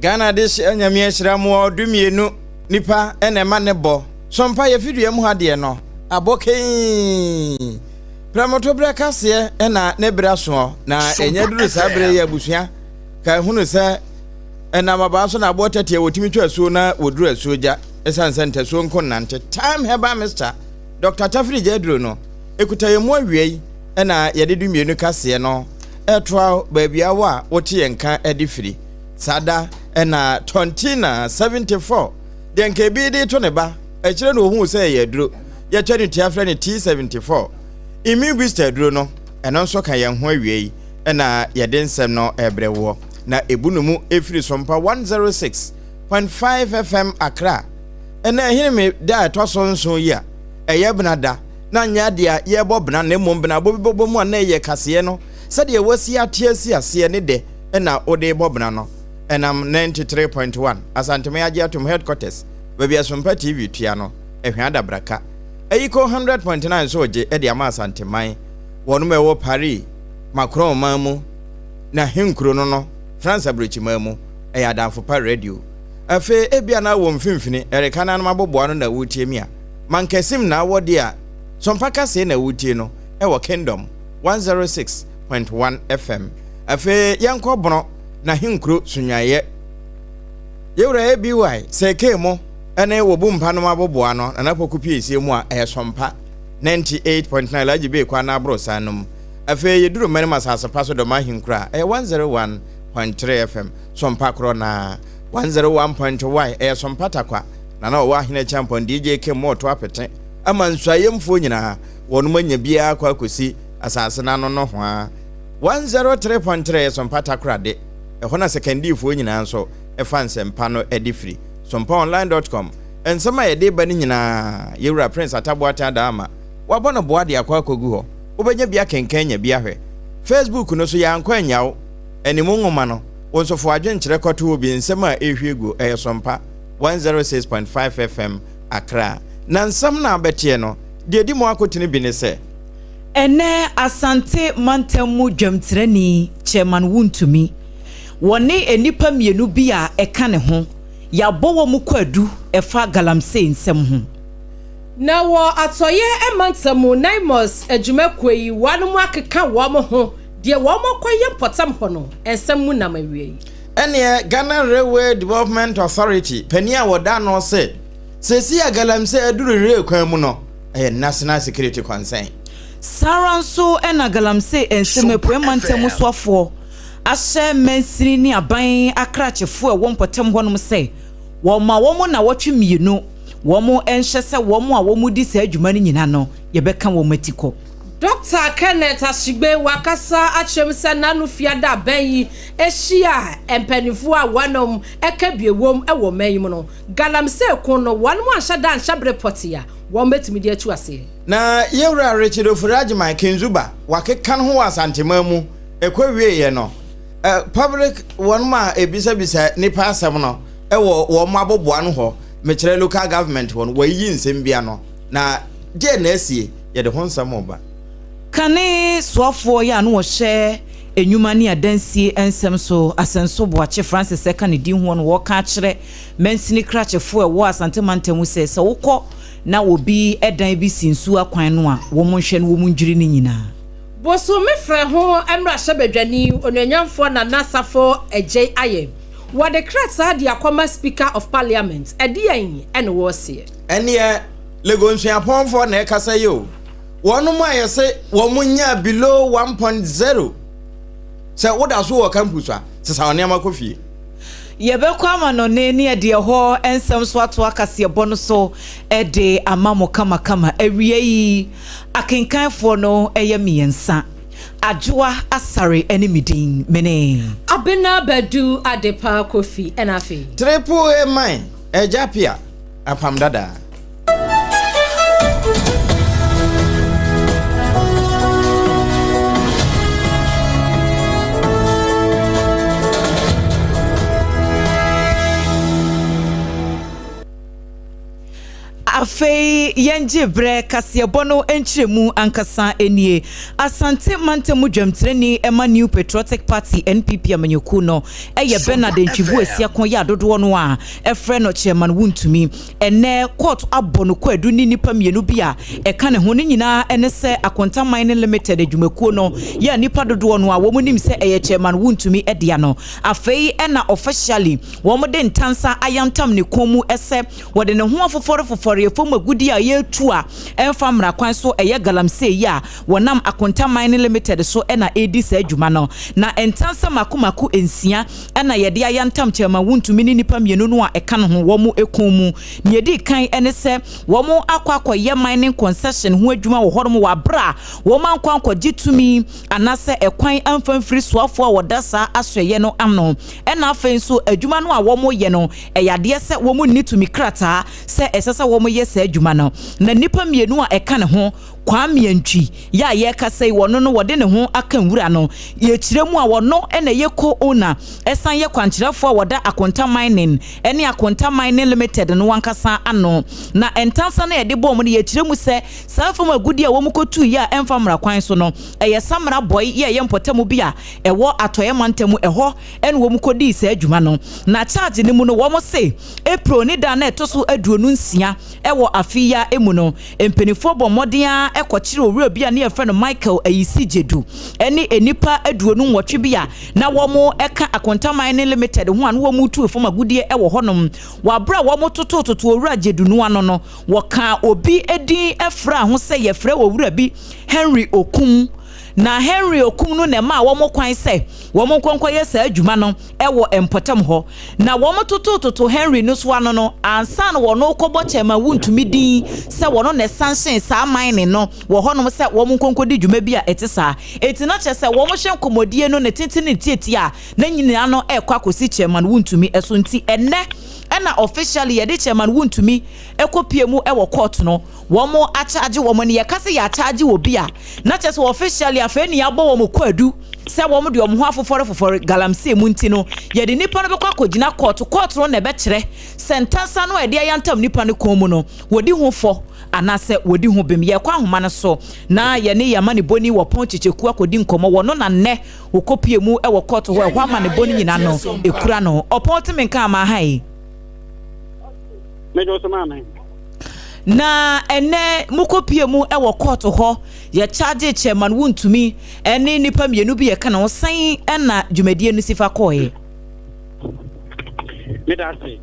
Ghana adehyeɛ Nyame ahyira mo 12 nipa na ɛma ne bɔ so mpa yɛ fidua mu ha deɛ no abɔ keii prɛmoto berɛ kaseɛ na ne berɛ asoɔ na ɛnya duru saa berɛ yi abusua ka hunu sɛ ɛnam abaa so na aboɔ tɛteɛ wɔtumi twa asuo na wɔduru asuo gya ɛsiane sɛ ntasuo nko nnante time herbal mixture Dr. Tafiri gya aduro no ɛkuta yɛn mu awia yi na yɛde 12 kaseɛ no ɛtoa baabi awɔ a wote yɛn nka de firi saa da na Tontina 74 deɛ nka ebi de to ne ba akyire na ohuu sɛ ɛyɛ aduro yɛtwa ne tia frɛ no T74 immune booster aduro no ɛno nso ka yɛn ho awie yi na yɛde nsɛm no ɛbrɛ woɔ na ebu no mu efiri Sompa 106.5 FM Accra ɛna ɛhene me da a ɛtɔ so nson yi a ɛyɛ bena da na nyɛ adeɛ a yɛrebɔ bena na mmom benabɔ bi bɛbɔ mu a na ɛyɛ kaseɛ no sɛdeɛ wɔasi ate asi aseɛ ne dɛ na wode rebɔ bena no ɛnam 93.1 Asanteman Agye Atom Headquarters baabi a Sompa TV tua no Ɛhwɛ Adabraka Ayiko 100.9 nso regye de ama Asanteman wɔnom ɛwɔ Paris Macron man mu na henkuro no no France aburokyiman mu ɛyɛ Adamfo Pa Radio Afei ebia na wɔ mfimfini ɛreka na anom aboboa no na woretie me a Mankasim na awɔ deɛ a Sompa kaseɛ na woretie no ɛwɔ Kingdom 106.1 FM Afei yɛnkɔ Bono n'ahenkuro Sunyayɛ. Yɛwura ABY Sɛkee mo ne Wɔbu Mpa nom aboboa no Nana Poku Piesie mu a ɛyɛ Sompa 98.9 Alhaji Bey kwan no aborosan no mu. Afei yɛduru Mmanim asase pa so Dɔm ahenkuro a ɛyɛ 101.3 FM Sompa korɔ no ara. 101.y ɛyɛ Sompa Takwa Nana ɔwɔ Ahene Kyampɔn DJ Kim mo reto apete ama nsuayɛmfoɔ nyinaa wɔnom anya biara akɔ akɔsi asase no ano nohoa. 103.3 yɛ Sompa Takoradi, ɛhɔ na Sekandifoɔ nyinaa nso fa nsɛmpa no de firi. Sompaonline dot com, Nsɛm a yɛde reba no nyinaa, Yɛwura Prince Atta Boateng Adaama, wabɔ no boa de akɔ akɔgu hɔ. Wobɛnya bi akenkan anya bi ahwɛ. Facebook no so, yɛankɔ annya wo. Animu nwoma no, wo nso fa w'adwenkyerɛ kɔto hɔ bi. Nsɛm a ɛrehwie guo, ɛyɛ Sompa 106.5 FM, Accra. Na nsɛm no a wobɛteɛ no, deɛ ɛdi mu akotene bi ne sɛ. Ɛnnɛ Asante mantam mu dwamtirani Chairman Wontumi, wɔne nnipa mmienu bi a ɛka ne ho, yɛabɔ wɔn kwaadu ɛfa galamsey nsɛm ho. Na wɔ atɔeɛ mantam mu NAIMOS adwumakuo yi wɔnom akeka wɔn ho deɛ wɔn akɔyɛ mpɔtam hɔ no nsɛm mu nam awiei. Ɛneɛ Ghana Railway Development Authority panin a wɔda ano se seesei a galamsey aduru rail kwan mu no, ɛyɛ national security concern. Saa ara nso na galamsey nsɛm Apuei Mantam soafoɔ ahyɛ mansini ne aban akrakyefoɔ a ɛwɔ mpɔtam hɔnom sɛ wɔmma wɔn nnawɔtwe mmienu wɔn nhyɛ sɛ wɔn a wɔdi saa dwuma no nyina no yɛbɛka wɔn atikɔ. Dɔkta Kenneth Ashigbe wakasa akyerɛ mu sɛ n'ano fiada abɛn yi ahyia mpaninfoɔ a wɔnom ɛka bie wom wɔ ɔman yi mu no galamsey ko no wɔnom anhyɛ da anhyɛ bere pɔtee a wɔn bɛtumi de atu aseɛ. Na Yewura Richard Ofori Agyemang Kenzuba wakeka ne ho wɔ Asanteman mu ɛkɔ wieɛ no public wɔnom a ɛbisabisa nipa asɛm no wɔ wɔn aboboano hɔ mekyerɛ local government hɔ no wɔayiyi nsɛm bi ano na deɛ na asie yɛde ho nsɛm reba. Kane soafoɔ yi a na ɔhyɛ Nnwuma ne Adansie nsɛm so Asɛnso Boakye Francis ɛka ne din hoɔ no wɔreka akyerɛ mansini krakyefoɔ a ɛwɔ Asante mantam mu sɛ sɛ wokɔ na obi dan bi si nsuo akwan no a wɔn nhwɛ na wɔn ndwiri ne nyinaa. Bosome frɛ ho mmarahyɛbadwani Onuonyamfoɔ Nana Safo Adjei Ayeh wɔde krataa de akɔma Speaker of Parliament, ɛdeɛn na wɔreseɛ? Ɛneɛ Legon suapɔnfoɔ na ɛkasa yi o. Wɔnom a yɛse wɔn nyaa below 1.0 sɛ woda so wɔ campus a, sesa wo nneɛma kɔ fie. Yɛbɛkɔ amanɔne ne yɛde ɛhɔ nsɛm nso atoa kaseɛbɔ no so de ama mo kamakama. Awia yi, akenkanfoɔ no yɛ mmiɛnsa. Adwoa Asare ne me din. Mene. Abena Badu Adepa Kofi ɛna afei. Triple A man, Agya Pia, Apam Dada. Afei. Afei yɛngye berɛ kaseɛbɔ no nkyerɛmu ankasa nie. Asante mantam mu dwamtirani ma New Patriotic Party, NPP, amanyɔkuo no yɛ Bernard Antwi Boasiako yɛ a dodoɔ no ara frɛ no Chairman Wontumi. Ɛnnɛ kɔɔto abɔ no kwaadu ne nnipa mmienu bi a ɛka ne ho. Ne nyinaa ne sɛ Akonta Mining Limited adwumakuo no yɛ a nnipa dodoɔ no ara wɔn nim sɛ ɛyɛ Chairman Wontumi dea no. Afei na officially wɔde ntansa ayantam ne kɔn mu sɛ Wɔde ne ho afofɔrefofɔre fam agudeɛ a yɛretu a ɛmfa mmara kwan so, ɛyɛ galamsey yi a wɔnam Akonta Mining Limited so na ɛredi saa dwuma no. Na ntansa mako mako nsia na yɛde ayantam Chairman Wontumi ne nnipa mmienu no a ɛka ne ho wɔn kɔn mu. Nea ɛdi kan ne sɛ wɔn akɔ akɔyɛ mining concession ho adwuma wɔ hɔnom wɔ aberɛ a wɔn ankɔ ankɔgye tumi anaasɛ ɛkwan amfa mfiri soafoɔ a wɔda saa asoɛeɛ no ano. Ɛna afei nso adwuma no a wɔyɛ no Ɛyɛ adeɛ sɛ wɔn nni tumi krataa sɛ ɛsɛ sɛ wɔn yɛ saa adwuma no. Na nnipa mmienu a ɛka ne ho, Kwame Antwi, yɛ a yɛrekasa yi, wɔno no wɔde ne ho aka nwura no. Yɛkyerɛ mu a, wɔno na ɛyɛ co-owner, ɛsan yɛ kwankyerɛfoɔ a wɔda Akonta Mining ne Akonta Mining Limited no ankasa ano. Na ntansa no a yɛde bɔɔ mu no, yɛkyerɛ mu sɛ saa fam agudeɛ a wɔkɔtuiɛ a ɛmfa mmara kwan so no, ɛyɛ Samra Bɔe yɛ ɛyɛ mpɔtam bi a ɛwɔ Atɔeɛ mantam ɛhɔ ɛna wɔn kɔdii saa dwuma no. Na charge no mu no wɔn se April ne da a na ɛtɔ so 26 wɔ afe yi ara mu no, mpaninfoɔ bɔ mmɔden ara kɔkyeree owura bi a ne yɛfrɛ no Michael Ayisi Gyedu ne nnipa 28 bi a na wɔn ka Akonta Mining Limited ho a na wɔn retu fam agudeɛ wɔ hɔnom. Wɔ aberɛ a wɔn totototo owura Gyedu no ano no, wɔkaa obi din fraa ho sɛ yɛfrɛ owura bi Henry Okum. Na Henry Okum no na ɛmaa wɔn kwan sɛ wɔn nkɔ nkɔyɛ saa adwuma no wɔ mpɔtam hɔ. Na wɔtotototo Henry no so ano no, ansa na wɔn rekɔbɔ Chairman Wontumi din sɛ wɔn na ɛsanhyɛn saa mining no wɔ hɔnom sɛ wɔn nkɔ nkɔdi dwuma bi a ɛte saa. Enti na kyerɛ sɛ wɔhyɛ nkɔmmɔdie no ne tenten ne tiatia a na nyinaa no rekɔ akɔsi Chairman Wontumi so. Nti ɛnnɛ na officially yɛde Chairman Wontumi kɔpie mu wɔ court no. Wɔn akyagye wɔn no, yɛka sɛ yɛakyagye obi a, na kyerɛ sɛ officially afei ne yɛabɔ wɔn kwaadu sɛ wɔn de wɔn ho afofɔrefofɔre galamsey mu nti no, yɛde nnipa no bɛkɔ akɔgyina kɔɔto. Kɔɔto no na ɛbɛkyerɛ sɛ ntansa no a yɛde ayantam nnipa no kɔn mu no, wɔdi ho fɔ anaasɛ wɔdi ho bem. Yɛrekɔ ahoma no so na yɛne yɛn amanebɔni wɔ Pɔn Kyekyeku akɔdi nkɔmmɔ. Wɔno na nnɛ wɔkɔpue mu wɔ kɔɔto hɔ, ɛhɔ amanebɔ no nyinaa no ɛkura no. Ɔpɔn te me nka ama ha yi. Mede wo so maame. Na ɛnɛ mokɔpie mu wɔ kɔɔto hɔ, yɛkyagyee Chairman Wontumi ne nnipa mmienu bi yɛka ne ho, sɛn na dwumadie no si fa kɔɔeɛ? Meda ase.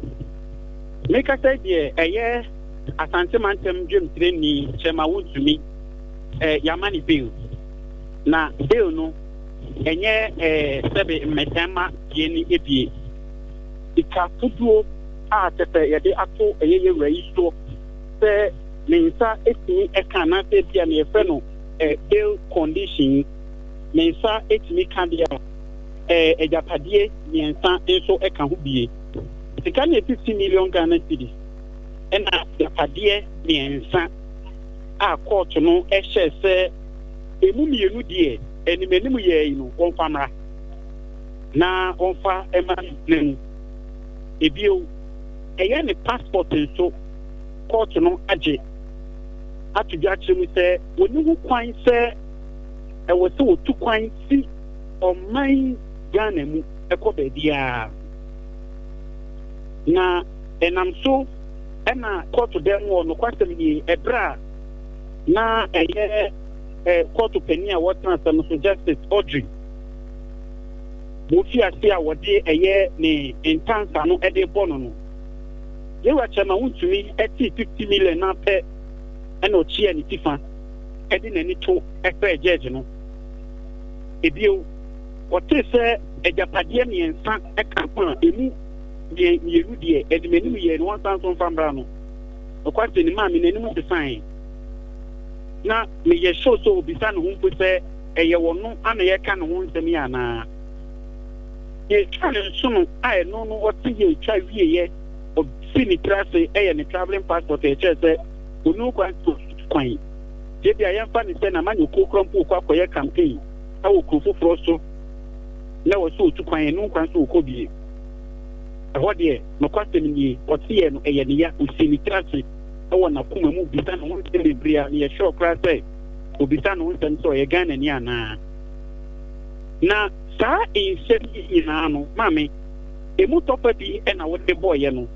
Mekasa yi deɛ ɛyɛ Asante mantam dwamtirani Chairman Wontumi eh, yɛama ne bail. Na bail no ɛnyɛ eh, sɛbe mmɛtɛmma deɛ no ebie. Sika kodoɔ a kyɛ sɛ yɛde ato ɛyɛ yɛn wura yi soɔ sɛ ne nsa tumi ka anaasɛ ebia nea yɛfrɛ no bail condition yi, ne nsa tumi ka deɛ a, agyapadeɛ mmiɛnsa nso ka ho bie. Sika no yɛ 50 million Ghana cedis ɛna agyapadeɛ mmiɛnsa a kɔɔto no hyɛɛ sɛ emu mmienu deɛ anim anim yɛɛ yi no wɔmfa mmra na wɔmfa mma no mu. Ebio, ɛyɛ ne passport nso kɔɔto no agye ato dwa akyerɛ mu sɛ wɔnni ho kwan sɛ ɛwɔ sɛ wɔtu kwan fi ɔman Ghana mu kɔ baabiara. Na ɛnam so na kɔɔto dan mu hɔ, nokwasɛm nie, ɛberɛ a na ɛyɛ kɔɔto panin a wɔtena asɛm no so, Justice Audrey Wofii ase a wɔde ɛyɛ ne ntansa no de rebɔ no no, Yehowa kyerɛ ma wontumi tee 50 million no ara pɛ na ɔkyeaa ne ti fa de n'ani to srɛɛ judge no. Ebio, ɔtee sɛ agyapadeɛ mmiɛnsa ka ho a emu mmienu deɛ anim anim yɛɛ no wɔnsan nso mfa mmra no. Nokwasɛm ni, maame n'anim sesae. Na meyɛ sure sɛ obisa ne ho mpo sɛ ɛyɛ ɔno na yɛreka ne ho nsɛm yi anaa? Yɛtwa ne nsono a ɛno no ɔte yɛ twa wieɛ ɔsi ne tiri ase yɛ ne travelling passport a ɛkyerɛ sɛ ɔni ho kwan sɛ ɔtu kwan. Nti ebia yɛmfa no sɛ n'amanyɔkuo koraa mpo rekɔ akɔyɛ campaign wɔ kuro foforɔ so na ɛwɔ sɛ ɔtu kwan, ɛno kwan sɛ ɔkɔ bie. Ɛhɔ deɛ nokwasɛm nie, ɔteɛ no ɛyɛ ne ya, ɔsi ne tiri ase. wɔ n'akoma mu bisa ne ho nsɛm bebree a meyɛ sure koraa sɛ obisa ne ho nsɛm sɛ ɔyɛ Ghanani anaa. Na saa nsɛm yi nyinaa no, maame, emu tɔfa bi na wode bɔeɛ no.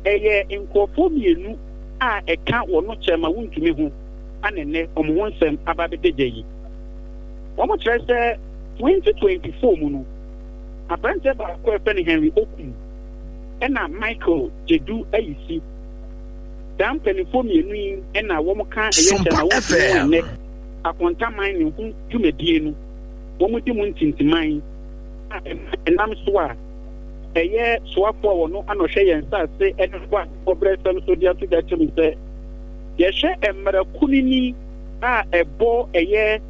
Ɛyɛ nkurɔfoɔ mmienu a ɛka wɔn kyɛ ma wontumi ho ana nnɛ wɔn ho nsɛm aba abɛda gya yi. Wɔkyerɛ sɛ 2024 mu no, aberanteɛ baako a yɛfrɛ no Henry Okum ɛna Michael Gyedu Ayisi. Saa mpanimfoɔ mmienu yi na wɔka ɛyɛ kyɛ ma wontumi ho nnɛ akonta mining ho dwumadie no. Wɔdi mu ntintiman a ɛnam so a ɛyɛ soafoɔ a wɔno ano hwɛ yɛn nsase ne bɔ adebɔberɛsɛm so de ato dwa kyerɛ mu sɛ yɛhwɛ mmara kunini a ɛbɔ ɛyɛ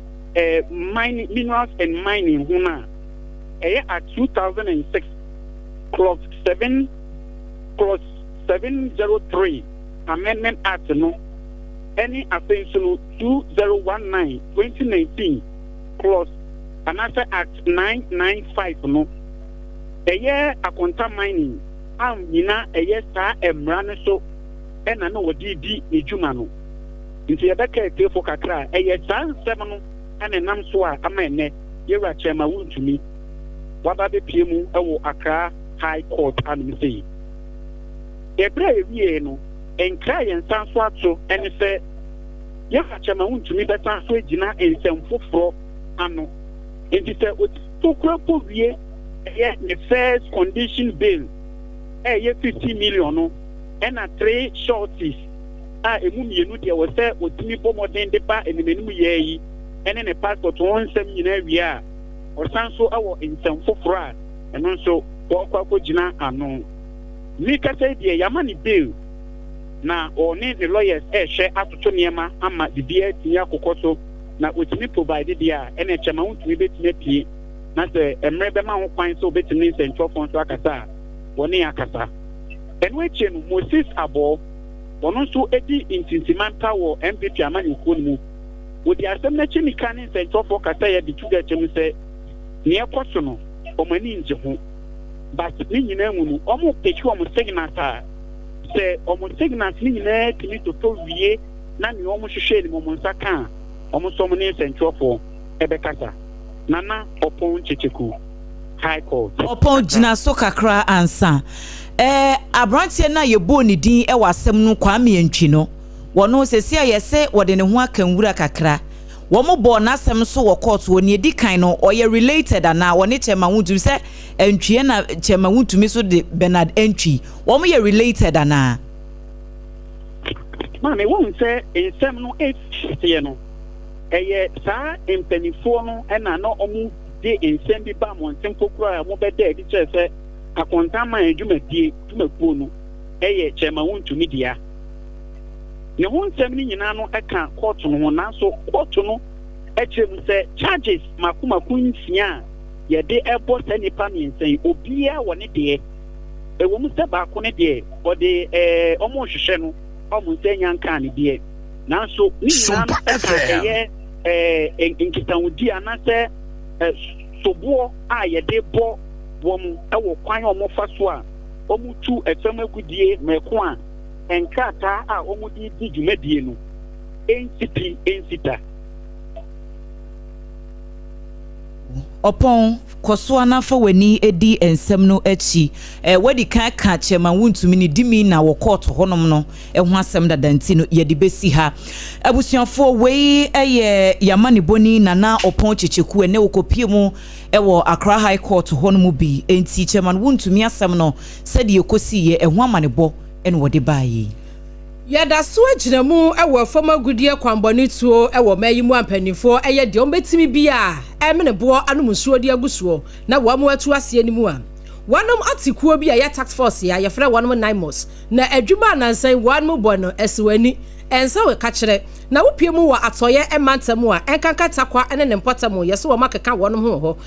mining, minerals and mining ho no a ɛyɛ Act 2006 clause 7 clause 703 Amendment Act no ɛne afei nso no 2019 2019 clause anaasɛ Act 995 no ɛyɛ akonta mining a nyina ɛyɛ saa mmara no so ɛna na wɔde di ne dwuma no. Nti yɛbɛka atiefo kakra a ɛyɛ saa nsɛm no ɛna ɛnam so a ama ɛnɛ yɛwura Chairman Wontumi waba abɛpue mu wɔ Accra High Court anom sei. Ɛberɛ a yɛwiee no, nkra a yɛn san so ato ne sɛ yɛwura Chairman Wontumi bɛsan so agyina nsɛm foforɔ ano. Nti sɛ ɔtumi kura kɔ wie ɛyɛ ne first condition bail a ɛyɛ 50 million no ɛna three sureties a ɛmu mmienu deɛ wɔ sɛ ɔtumi bɔ mmɔden de ba animanim yɛɛ yi ne ne passport ho nsɛm nyinaa wie a, ɔsan so wɔ nsɛm foforɔ a ɛno nso wɔrekɔ akɔgyina ano. Mekasa yi deɛ, yɛama no bail na ɔne ne lawyers rehwɛ atoto nneɛma ama biribiara atumi akokɔ so na ɔtumi provide deɛ a, ɛna kyɛ ma wontumi bɛtumi apue na sɛ mmerɛ bɛma ho kwan sɛ ɔbɛtumi ne nsɛntwerɛfoɔ nso akasa a, wɔne akasa. Ɛno akyire no, Moses Abor, ɔno nso di ntintimanta wɔ NPP amanyɔkuo no mu. Wɔdi asɛm no akyi nika ne nsɛntwerɛfoɔ kasaeɛ de to dwa kyerɛ mu sɛ nea ɛkɔ so no, wɔn ani ngye ho. But ne nyinaa mu no, wɔn peke wɔn signals a, sɛ wɔn signals no nyinaa tumi totɔ wie na nea wɔn hwehwɛ no wɔn nsa ka a, wɔn nso wɔn ne nsɛntwerɛfoɔ ɛbɛkasa. Nana Ɔpɔn Kyekyeku, High Court. Ɔpɔn gyina so kakra ansa. Ɛɛ aberanteɛ no a yɛbɔɔ ne din wɔ asɛm no Kwame Antwi no, wɔno sɛsi a yɛsɛ wɔde ne ho aka nwura kakra. Wɔn bɔɔ n'asɛm nso wɔ court hɔ. Nea edi kan no, ɔyɛ related anaa ɔne Chairman Wontumi sɛ Antwi ɛna Chairman Wontumi so de Bernard Antwi. Wɔn yɛ related anaa? Maame, wohu sɛ nsɛm no ɛteɛ no, ɛyɛ saa mpanimfoɔ no na na wɔn de nsɛm bi ba mmɔnten mpo koraa a wɔbɛda adi kyerɛ sɛ akontaman dwumadie dwumakuo no yɛ Chairman Wontumi dea. Ne ho nsɛm no nyinaa no ka kɔɔto no ho, nanso kɔɔto no kyerɛ mu sɛ charges mako mako nsia a yɛde bɔ saa nnipa mmiɛnsa yi, obiara wɔ ne deɛ. Ɛwɔ mu sɛ baako no deɛ ɔde ɛɛ wɔn rehwehwɛ no a wɔn nsa nya nkaa ne deɛ, nanso ne nyinaa no ka ɛyɛ ɛɛ nkitahodi anaasɛ soboɔ a yɛde bɔ wɔn wɔ kwan a wɔfa so a wɔtu fam agudeɛ mako a nkrataa a wɔde di dwumadie no nsi pi nsi ta. Ɔpɔn, kɔ so ara na fa w'ani di nsɛm no akyi. Eh, woadi kan aka Chairman Wontumi ne Dimina wɔ kɔɔto hɔnom no ho asɛm dada nti no, yɛde bɛsi ha. Abusuafoɔ, wei yɛ y'amanebɔni Nana Ɔpɔn Kyekyeku, ɛnnɛ ɔkɔpue mu wɔ Accra High Court hɔ no mu bi. Enti Chairman Wontumi asɛm no, sɛdeɛ ɛkɔsiiɛ, ɛho amanebɔ na wɔde baeɛ yi. Yɛda so gyina mu wɔ fam agudeɛ kwanbɔne tuo wɔ ɔman yi mu a mpaninfoɔ yɛ deɛ wɔbɛtumi biara remene boɔ anom nsuo de agu soɔ na wɔn atu aseɛ no mu a wɔnom ate kuo bi a ɛyɛ task force a yɛfrɛ wɔnom NAIMOS na adwuma a nansa yi wɔnom bɔ no asi wɔn ani ɛnsa wɔ kakyerɛ na wopie mu wɔ atɔeɛ mantam a ɛnkanka Tarkwa ne ne mpɔtam yɛse wɔn akeka wɔnom ho wɔ hɔ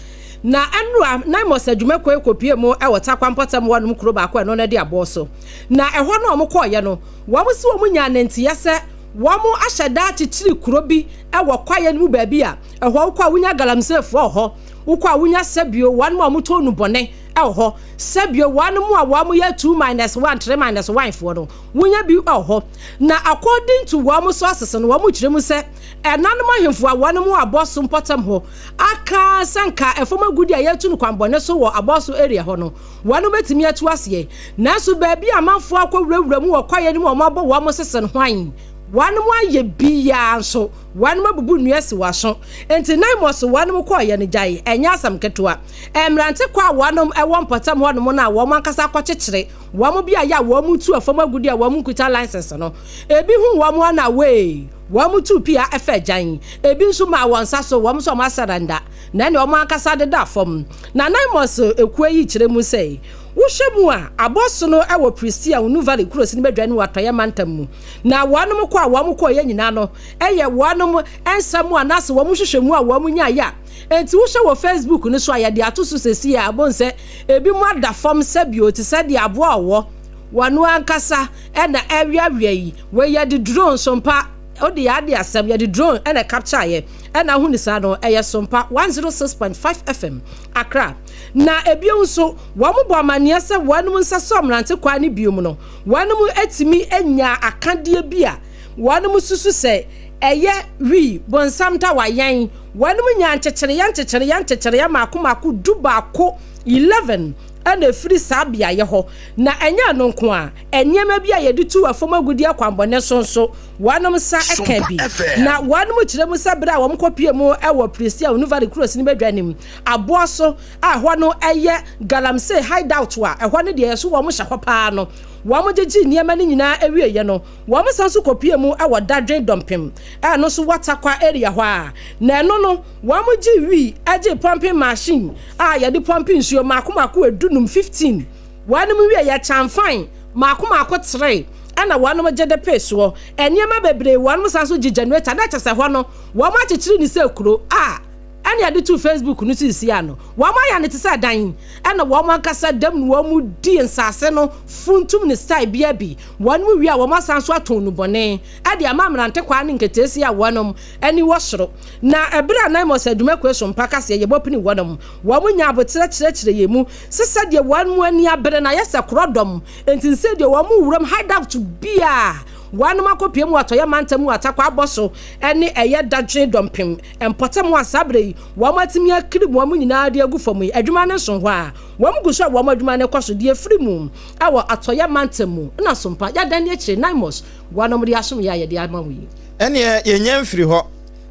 na ɛnora NAIMOS adwumakuo yi kɔpie mu wɔ Tarkwa mpɔtam wɔnom kuro baako a ɛno no de aboɔ so. Na ɛhɔ no a wɔkɔeɛ no, wɔse wɔn nyaa ne nteɛ sɛ wɔahyɛ da akyekyere kuro bi wɔ kwaeɛ no mu baabi a ɛhɔ wokɔ a wonya galamseyfoɔ wɔ hɔ, wokɔ a wonya sɛbio wɔn a wɔtɔn nnubɔne. wɔ hɔ. Sɛbio wɔnom a wɔn yɛ 2 minus 1, 3 minus 1 foɔ no, wonya bi wɔ hɔ. Na according to wɔn sources no, wɔn kyerɛ mu sɛ ɛnanom ahemfo a wɔnom wɔ Abɔso mpɔtam hɔ aka sɛ nka ɛfam agudi a yɛatu no kwanbɔne so wɔ Abɔso area hɔ no, wɔnom bɛtumi atu aseɛ. Nanso baabi a amanfoɔ akɔ wurawura mu wɔ kwaeɛ no mu a wɔabɔ wɔn sese no, hwan? Wɔnom ayɛ biaa nso wɔnom abubu nnua si wɔaso. Enti Naimos wɔnom kɔɔyɛ no gyae, ɛnyɛ asɛm ketewa. Mmerante kɔ a wɔnom wɔ mpɔtam hɔnom no a wɔn ankasa akɔkyekyere wɔn beaeɛ a wɔn tu fam agudeɛ a wɔn nkuta license no, ebi hu wɔn a na wee, wɔn tuu pia fa agyan, ebi nso maa wɔn nsa so, wɔn nso wɔn asɛrɛnda, na ɛne wɔn ankasa deda fam. Na Naimos ekuo yi kyerɛ mu sɛ, Wohwɛ mu a, abɔso no wɔ Prestea, Unu Valley kurosi no badwa no wɔ Atɔeɛ mantam mu. Na wɔnom kɔ a wɔn kɔeɛ nyinaa no yɛ wɔnom nsɛm anaasɛ wɔn nhwehwɛmu a wɔn nyaeɛ a enti wohwɛ wɔ Facebook no so a yɛde ato so seesei a bohu sɛ ebinom ada fam sɛ bio te sɛ deɛ aboa ɔwɔ wɔn ankasa na ɛweawea yi. Wei yɛde drone sompa wode yɛ ade asɛm yɛde drone na capture yɛ ɛna ahu ne saa no ɛyɛ sompa 106.5 FM Accra. Na ebio nso wɔn bɔ amaneɛ sɛ wɔnom nsa sɔ mmerante kwaa no biom no Wɔnom atumi anya akadeɛ bi a wɔnom susu sɛ ɛyɛ wii, bonsam tawa, yɛn. Wɔnom nyaa nkyekyereɛ nkyekyereɛ nkyekyereɛ mmaako mmaako dubaako, 11, na ɛfiri saa beaeɛ hɔ. Na ɛnyɛ ɛno nko ara, nneɛma bi a yɛde tu fam agudeɛ akwammɔne so nso, wɔnom nsa ka bi. Na wɔnom kyerɛ mu sɛ berɛ a wɔn kɔpue mu wɔ Prestea Onuvare Kurosini badwa no mu, aboɔ so, a ɛhɔ no yɛ Galamsey hideout a ɛhɔ no deɛ yɛso wɔn hyɛ hɔ paa no, wɔn gyegyee nneɛma no nyinaa wieɛ no, wɔn san nso kɔpuee mu wɔ Dadwen Dɔmpem a ɛno nso wɔ Tarkwa area hɔ a, na ɛno no wɔn gyee wii gyee pumping machine a yɛde pɔmpe nsuo mmaako mmaako edunum, 15, wɔnom wieɛ kyanfan mmaako mmaako tere ɛna wɔnom gye de pee soɔ, nneɛma bebree, wɔnom san nso gye generator, na kyɛ sɛ hɔ no wɔn akyekyere ne sɛ kuro a. Ɛna yɛde too Facebook no so nsia no, wɔn ayɛ no te sɛ dan, ɛna wɔn ankasa dam no wɔn di nsaase no funtum ne style bia bi, wɔn mu wie a wɔn asan so atɔn nubɔne ɛde ama mmerantekwaa ne nketeesia a wɔnom ani wɔ soro. Na ɛberɛ a Naimos Adumakue so mpa kaseɛ yɛbɔ pini wɔnom, wɔn nya aboterɛ kyerɛkyerɛ yɛn mu se sɛdeɛ wɔn mu ani abere no ayɛ sɛ korɔdɔm, enti nsei deɛ wɔn wuram hideout bia wɔnom akɔpie mu wɔ atɔeɛ mantam mu Atakwa abɔso ɛne ɛyɛ dadwen dɔmpem Mpɔtam a saa berɛ yi wɔatumi akirim wɔn nyinaa de agu fam yi, adwuma no nso hɔ a wɔgu so a wɔn adwuma no rekɔ so deɛ ɛfiri mu wɔ Atɔeɛ mantam mu na Sompa, Yɛadan ne akyire, Naimos, wɔnom de asom yɛ a yɛde ama wo yi. Ɛnneɛ yɛnnya mfiri hɔ.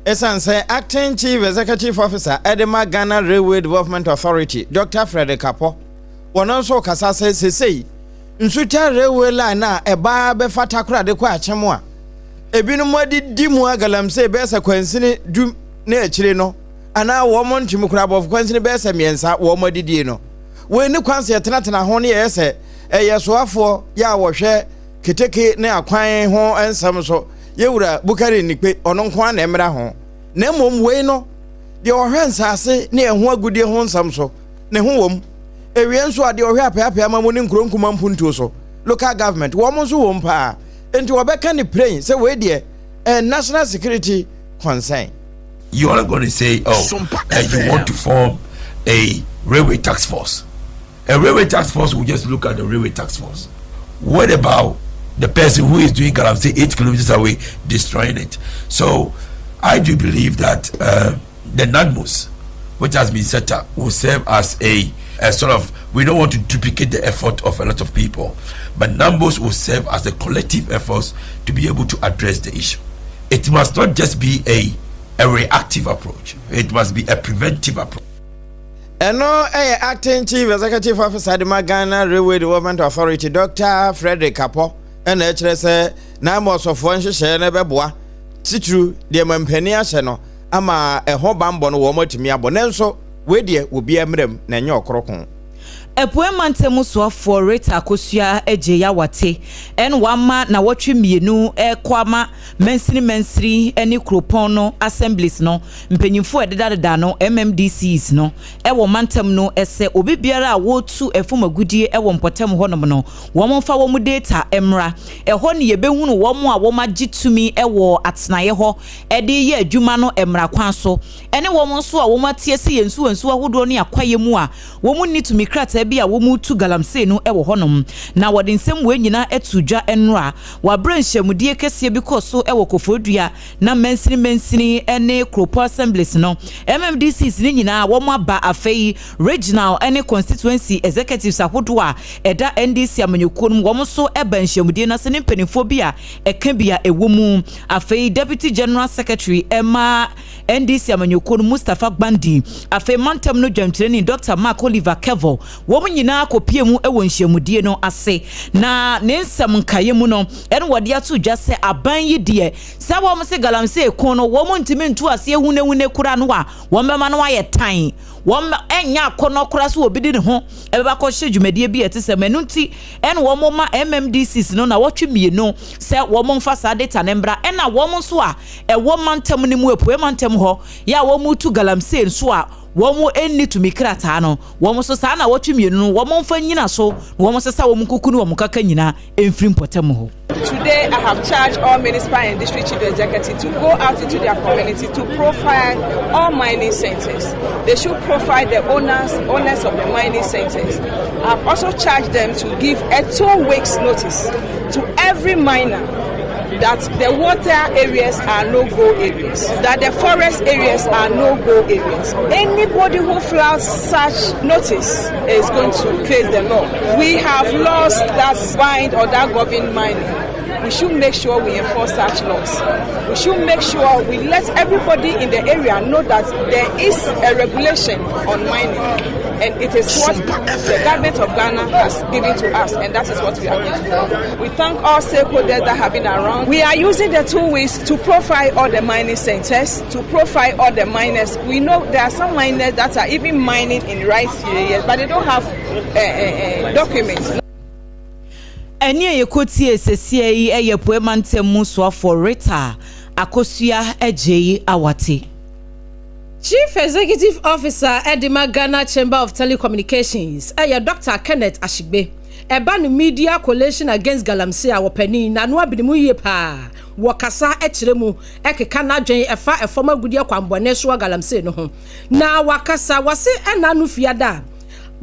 Ɛsiane sɛ Acting Chief Executive Officer de ma Ghana Railway Development Authority, Dɔkta Frederick Appoh, wɔno nso rekasa sɛ sesei Nsuta Railway Line a ɛba bɛfa Takoradi kɔ Akyem a ebinom adidi mu agalamsey bɛyɛ sɛ kwansini du ne akyire no anaa wɔn ntumi koraa abɔfo kwansini bɛyɛ sɛ mmiɛnsa wɔn adidie no. Wei ne kwan sɛ yɛtenatena ho ne yɛyɛ sɛ ɛyɛ soafoɔ yɛ a wɔhwɛ keteke ne akwan ho nsɛm so yɛwura Bukari Nikpe ɔno nko ara na ɛmmra ho na mmom wei no deɛ ɔhwɛ nsaase ne ɛho agudie ho nsɛm so ne ho wom. Ewie nso a deɛ ɔhwɛ apeapea ama mu ne nkuro nkuma mpuntuo so local government wɔn nso wom paa. Enti wɔbɛka no piren sɛ wei deɛ ɛyɛ national security concern. You are going to say, oh, uh, you want to form a railway tax force. A railway tax force will just look at the railway tax force. What about the person who is doing Galamsey 8 kilometers away, destroying it? So I do believe that uh, the NADMOS, which has been set up, will serve as a, a sort of, we don't want to duplicate the effort of a lot of people, but NAMBOS will serve as a collective effort to be able to address the issue. It must not just be a, a reactive approach, it must be a preventive approach. Ɛno yɛ Acting Chief Executive Officer de ma Ghana Railway Development Authority, Dɔkta Frederick Kapɔ na ɛkyerɛ sɛ n'amɔsɔfoɔ nhyehyɛeɛ no bɛboa titiriw deɛ mampanin ahyɛ no ama ɛho bammɔ no wɔn atumi abɔ nanso wei deɛ obiara mmra mu na ɛnyɛ ɔkoroko. Apuei Mantam Soafoɔ Rita Akosua Adjei Awate na wama nawɔtwe mmienu rekɔ ama mansini mansini ne kuropɔn no assemblies no mpanyinfoɔ a ɛdedadeda ano, MMDCs, no wɔ mantam no sɛ obi biara a wɔretu fam agudeɛ wɔ mpɔtam hɔnom no wɔn mfa wɔn data mmra. Ɛhɔ ne yɛbɛhunu wɔn a wɔagye tumi wɔ atenaeɛ hɔ de reyɛ adwuma no mmara kwan so ne wɔn nso a wɔate asi yɛn nsuwansuwa ahodoɔ ne akwaeɛ mu a wɔnni tumi krataa bi a wɔn tu galamsey no wɔ hɔnom. Na wɔde nsɛm wei nyinaa ato dwa nnora wɔabrɛ nhyɛmudie kɛseɛ bi kɔ so wɔ Koforidua na mansini mansini ne kuropɔn assemblies no, MMDCs ne nyinaa wɔn aba. Afei regional ne constituency executives ahodoɔ a ɛda NDC amanyɔkuo no mu, wɔn nso ba nhyɛmudie no ase ne mpanimfoɔ bi a ɛka bi a ɛwɔ mu. Afei Deputy General Secretary ɛma NDC amanyɔkuo no, Mustapha Gbandi, afei mantam no dwamtirani Dr Mark Oliver Kevo, wɔn nyinaa kɔpie mu wɔ nhyiamudie no ase. Na ne nsɛm nkaeɛ mu no, ɛne wɔde ato dwa sɛ aban yi deɛ, sɛ wɔn se galamsey ko no wɔn ntumi nto aseɛ hunahuna kura no a, wɔn bɛma no ayɛ tan, wɔn ɛnyɛ akɔnɔ kora so obi de ne ho ɛbɛba kɔhyɛ dwumadie bi a ɛte sɛ mɛno. Nti ɛna wɔn ma MMDCs no na wɔtwe 2 sɛ wɔn mfa saa data ne mbra, ɛna wɔn nso a ɛwɔ mantam no mu, apue mantam hɔ yɛ a wɔn tu galamsey nso a wɔn nni tumi krataa no, wɔn nso saa na wɔtwe 2 no wɔn mfa nyina so na wɔn sesa wɔn kuku ne wɔn kaka nyinaa mfiri mpɔtam hɔ. Today, I have charged all municipal and district chief executives to go out into their community to profile all mining centers. They should profile the owners of the mining centers. I've also charged them to give a 2 weeks notice to every miner that the water areas are no-go areas, that the forest areas are no-go areas. Anybody who flouts such notice is going to face the law. We have laws that bind or that govern mining. We should make sure we enforce such laws. We should make sure we let everybody in the area know that there is a regulation on mining. And it is what the government of Ghana has given to us, and that is what we are going to follow. We thank all stakeholders that have been around. We are using the 2 weeks to profile all the mining centers, to profile all the miners. We know there are some miners that are even mining in rice areas, but they don't have documents. Ɛne a yɛkɔtie sesie yi yɛ Puema ntɛm mu soafoɔ Rita Akosua Agyei Awate. Chief Executive Officer ɛde Ghana Chamber of Telecommunications ɛyɛ Dr Kenneth Ashigbe. Ɛba no Media Coalition Against Galamsey a wɔpanin n'ano abene mu yie paa, wɔkasa kyerɛ mu ɛkeka n'adwen ɛfa ɛfɔm agudeɛ kwanbɔne soɔ galamsey no ho. Na wakasa wɔse ɛna no fiada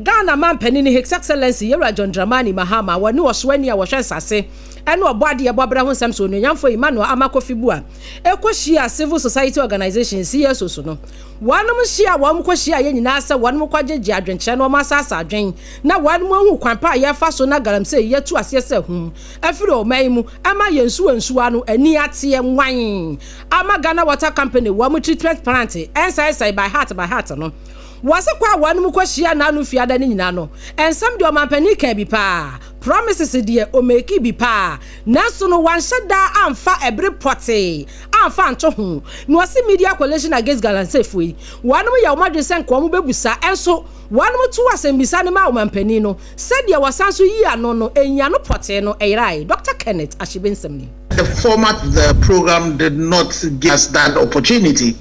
Ghana man panin, His Excellency Yɛwura John Dramani Mahama, wɔne ɔsoani a wɔhwɛ nsase ɛne ɔbɔ adeɛ bɔ abra ho nsɛm so, onuonyamfo Emmanuel Armah-Kofi Buah, ɛkɔhyia civil society organisation CSO so no, wɔnom hyia, wɔn kɔhyia yɛ nyinaa sɛ wɔnom kɔgyegye adwenkyerɛ na wɔn asasa adwen na wɔnom ahu kwan pa a yɛfa so na galamsey yɛtu aseɛ sɛ hum afiri ɔman yi mu ama yɛn nsuwa nsuwa no ani ateɛ nwan, ama Ghana Water Company wɔn treatment plant ɛnsaesɛe by heart by heart no. Wɔse kɔ a wɔnom kɔhyia n'ano fiada no nyinaa no, ɛnsɛm deɛ ɔmampanin ka bi paa, promises deɛ ɔmake bi paa, nanso no wanhyɛ daa amfa ɛbere pɔtee amfa anto ho. Na wɔse Media Coalition Against Galamsey yi, wɔnom yɛ wɔn adwene sɛ nka wɔn bɛbusa, ɛnso wɔnom to asɛmbisa no ma ɔmampanin no sɛdeɛ wɔsan so yi ano no ɛnya no pɔtee no ɛyerae. Dr Kenneth Ahyebe nsɛm ni. The format of the program did not give us that opportunity.